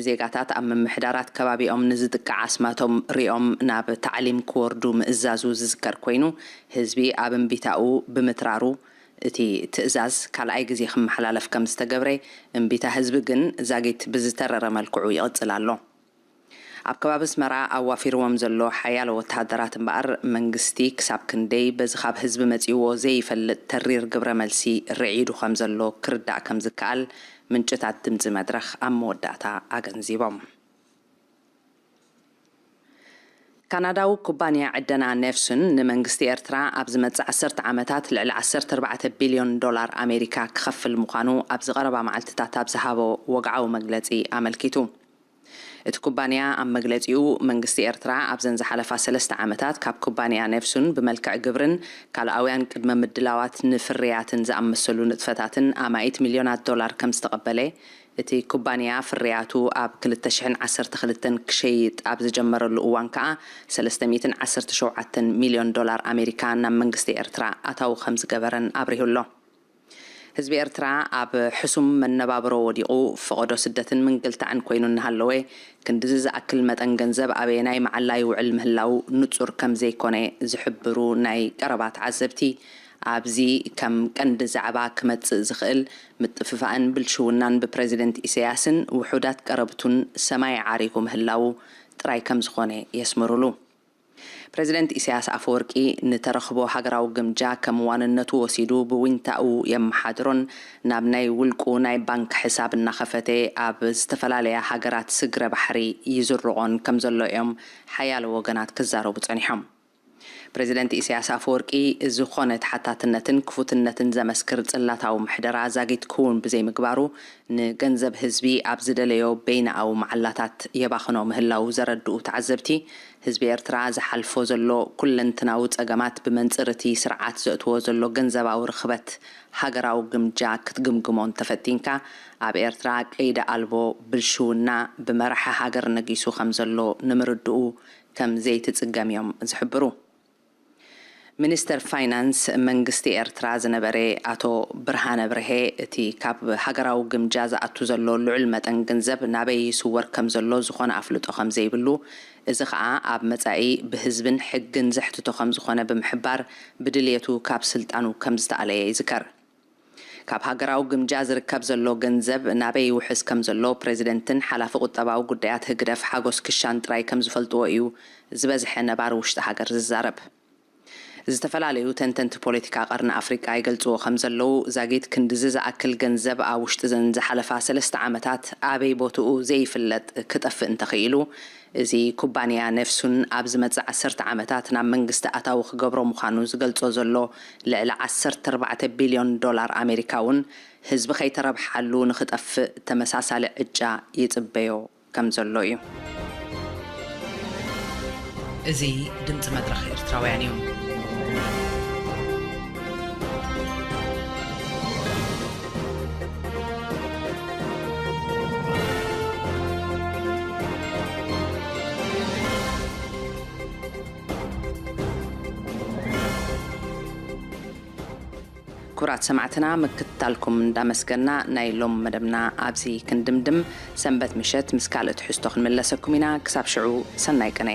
ዜጋታት ኣብ ምምሕዳራት ከባቢኦም ንዝጥቃዕ ኣስማቶም ሪኦም ናብ ታዕሊም ክወርዱ ምእዛዙ ዝዝከር ኮይኑ፣ ህዝቢ ኣብ እምቢታኡ ብምትራሩ እቲ ትእዛዝ ካልኣይ ግዜ ክመሓላለፍ ከም ዝተገብረ፣ እምቢታ ህዝቢ ግን ዛጊት ብዝተረረ መልክዑ ይቕጽል ኣሎ። ኣብ ከባቢ ኣስመራ ኣዋፊርዎም ዘሎ ሓያሎ ወተሃደራት እምበኣር፣ መንግስቲ ክሳብ ክንደይ በዚ ካብ ህዝቢ መጺእዎ ዘይፈልጥ ተሪር ግብረ መልሲ ርዒዱ ከም ዘሎ ክርዳእ ከም ዝከኣል ምንጭታት ድምጺ መድረኽ ኣብ መወዳእታ ኣገንዚቦም። ካናዳዊ ኩባንያ ዕደና ኔፍሱን ንመንግስቲ ኤርትራ ኣብ ዝመጽእ ዓሰርተ ዓመታት ልዕሊ ዓሰርተ ኣርባዕተ ቢልዮን ዶላር ኣሜሪካ ክኸፍል ምዃኑ ኣብዚ ቀረባ መዓልትታት ኣብ ዝሃቦ ወግዓዊ መግለጺ ኣመልኪቱ። እቲ ኩባንያ ኣብ መግለጺኡ፣ መንግስቲ ኤርትራ ኣብዘን ዝሓለፋ ሰለስተ ዓመታት ካብ ኩባንያ ኔፍሱን ብመልክዕ ግብርን ካልኣውያን ቅድመ ምድላዋት ንፍርያትን ዝኣመሰሉ ንጥፈታትን ኣማኢት ሚልዮናት ዶላር ከም ዝተቐበለ፣ እቲ ኩባንያ ፍርያቱ ኣብ ክልተ ሽሕን ዓሰርተ ክልተን ክሸይጥ ኣብ ዝጀመረሉ እዋን ከኣ ሰለስተ ሚእትን ዓሰርተ ሸውዓተን ሚልዮን ዶላር ኣሜሪካ ናብ መንግስቲ ኤርትራ ኣታዊ ከም ዝገበረን ኣብሪሁ ኣሎ። ህዝቢ ኤርትራ ኣብ ሕሱም መነባብሮ ወዲቑ፣ ፈቐዶ ስደትን ምንግልታዕን ኮይኑ እናሃለወ፣ ክንድዚ ዝኣክል መጠን ገንዘብ ኣበየናይ መዓላ ይውዕል ምህላው ንጹር ከም ዘይኮነ ዝሕብሩ ናይ ቀረባ ተዓዘብቲ፣ ኣብዚ ከም ቀንዲ ዛዕባ ክመጽእ ዝኽእል ምጥፍፋእን ብልሽውናን ብፕረዚደንት ኢሳያስን ውሑዳት ቀረብቱን ሰማይ ዓሪጉ ምህላው ጥራይ ከም ዝኾነ የስምሩሉ። ፕረዚደንት ኢሳያስ ኣፈወርቂ ንተረኽቦ ሃገራዊ ግምጃ ከም ዋንነቱ ወሲዱ ብዊንታኡ የመሓድሮን ናብ ናይ ውልቁ ናይ ባንክ ሕሳብ እናኸፈተ ኣብ ዝተፈላለያ ሃገራት ስግረ ባሕሪ ይዝርቖን ከም ዘሎ እዮም ሓያሎ ወገናት ክዛረቡ ጸኒሖም። ፕረዚደንት ኢሳያስ ኣፈወርቂ ዝኾነ ተሓታትነትን ክፉትነትን ዘመስክር ጽላታዊ ምሕደራ ዛጊት ክውን ብዘይምግባሩ፣ ንገንዘብ ህዝቢ ኣብ ዝደለዮ በይንኣዊ መዓላታት የባኽኖ ምህላው ዘረድኡ ተዓዘብቲ፣ ህዝቢ ኤርትራ ዝሓልፎ ዘሎ ኩለንትናዊ ጸገማት ብመንጽር እቲ ስርዓት ዘእትዎ ዘሎ ገንዘባዊ ርኽበት ሃገራዊ ግምጃ ክትግምግሞ እንተፈቲንካ፣ ኣብ ኤርትራ ቀይዲ ኣልቦ ብልሽውና ብመራሒ ሃገር ነጊሱ ከም ዘሎ ንምርድኡ ከም ዘይትጽገም እዮም ዝሕብሩ። ሚኒስተር ፋይናንስ መንግስቲ ኤርትራ ዝነበረ ኣቶ ብርሃነ ብርሄ፣ እቲ ካብ ሃገራዊ ግምጃ ዝኣቱ ዘሎ ልዑል መጠን ገንዘብ ናበይ ይስወር ከም ዘሎ ዝኾነ ኣፍልጦ ከም ዘይብሉ፣ እዚ ኸኣ ኣብ መጻኢ ብህዝብን ሕግን ዘሕትቶ ከም ዝኾነ ብምሕባር፣ ብድልየቱ ካብ ስልጣኑ ከም ዝተኣለየ ይዝከር። ካብ ሃገራዊ ግምጃ ዝርከብ ዘሎ ገንዘብ ናበይ ይውሕዝ ከም ዘሎ ፕረዚደንትን ሓላፊ ቁጠባዊ ጉዳያት ህግደፍ ሓጎስ ክሻን ጥራይ ከም ዝፈልጥዎ እዩ ዝበዝሐ ነባሪ ውሽጢ ሃገር ዝዛረብ። ዝተፈላለዩ ተንተንቲ ፖለቲካ ቀርኒ ኣፍሪቃ ይገልጽዎ ከም ዘለዉ፣ ዛጊት ክንድዚ ዝኣክል ገንዘብ ኣብ ውሽጢ ዘን ዝሓለፋ ሰለስተ ዓመታት ኣበይ ቦትኡ ዘይፍለጥ ክጠፍእ እንተኽኢሉ፣ እዚ ኩባንያ ነፍሱን ኣብ ዝመጽእ ዓሰርተ ዓመታት ናብ መንግስቲ ኣታዊ ክገብሮ ምዃኑ ዝገልጾ ዘሎ ልዕሊ ዓሰርተ ኣርባዕተ ቢልዮን ዶላር ኣሜሪካ እውን፣ ህዝቢ ከይተረብሓሉ ንኽጠፍእ ተመሳሳሊ ዕጫ ይጽበዮ ከም ዘሎ እዩ። እዚ ድምፂ መድረኽ ኤርትራውያን እዩ። ክቡራት ሰማዕትና፣ ምክትታልኩም እንዳመስገና፣ ናይ ሎም መደብና ኣብዚ ክንድምድም። ሰንበት ምሸት ምስ ካልእ ትሕዝቶ ክንምለሰኩም ኢና። ክሳብ ሽዑ፣ ሰናይ ቅነ።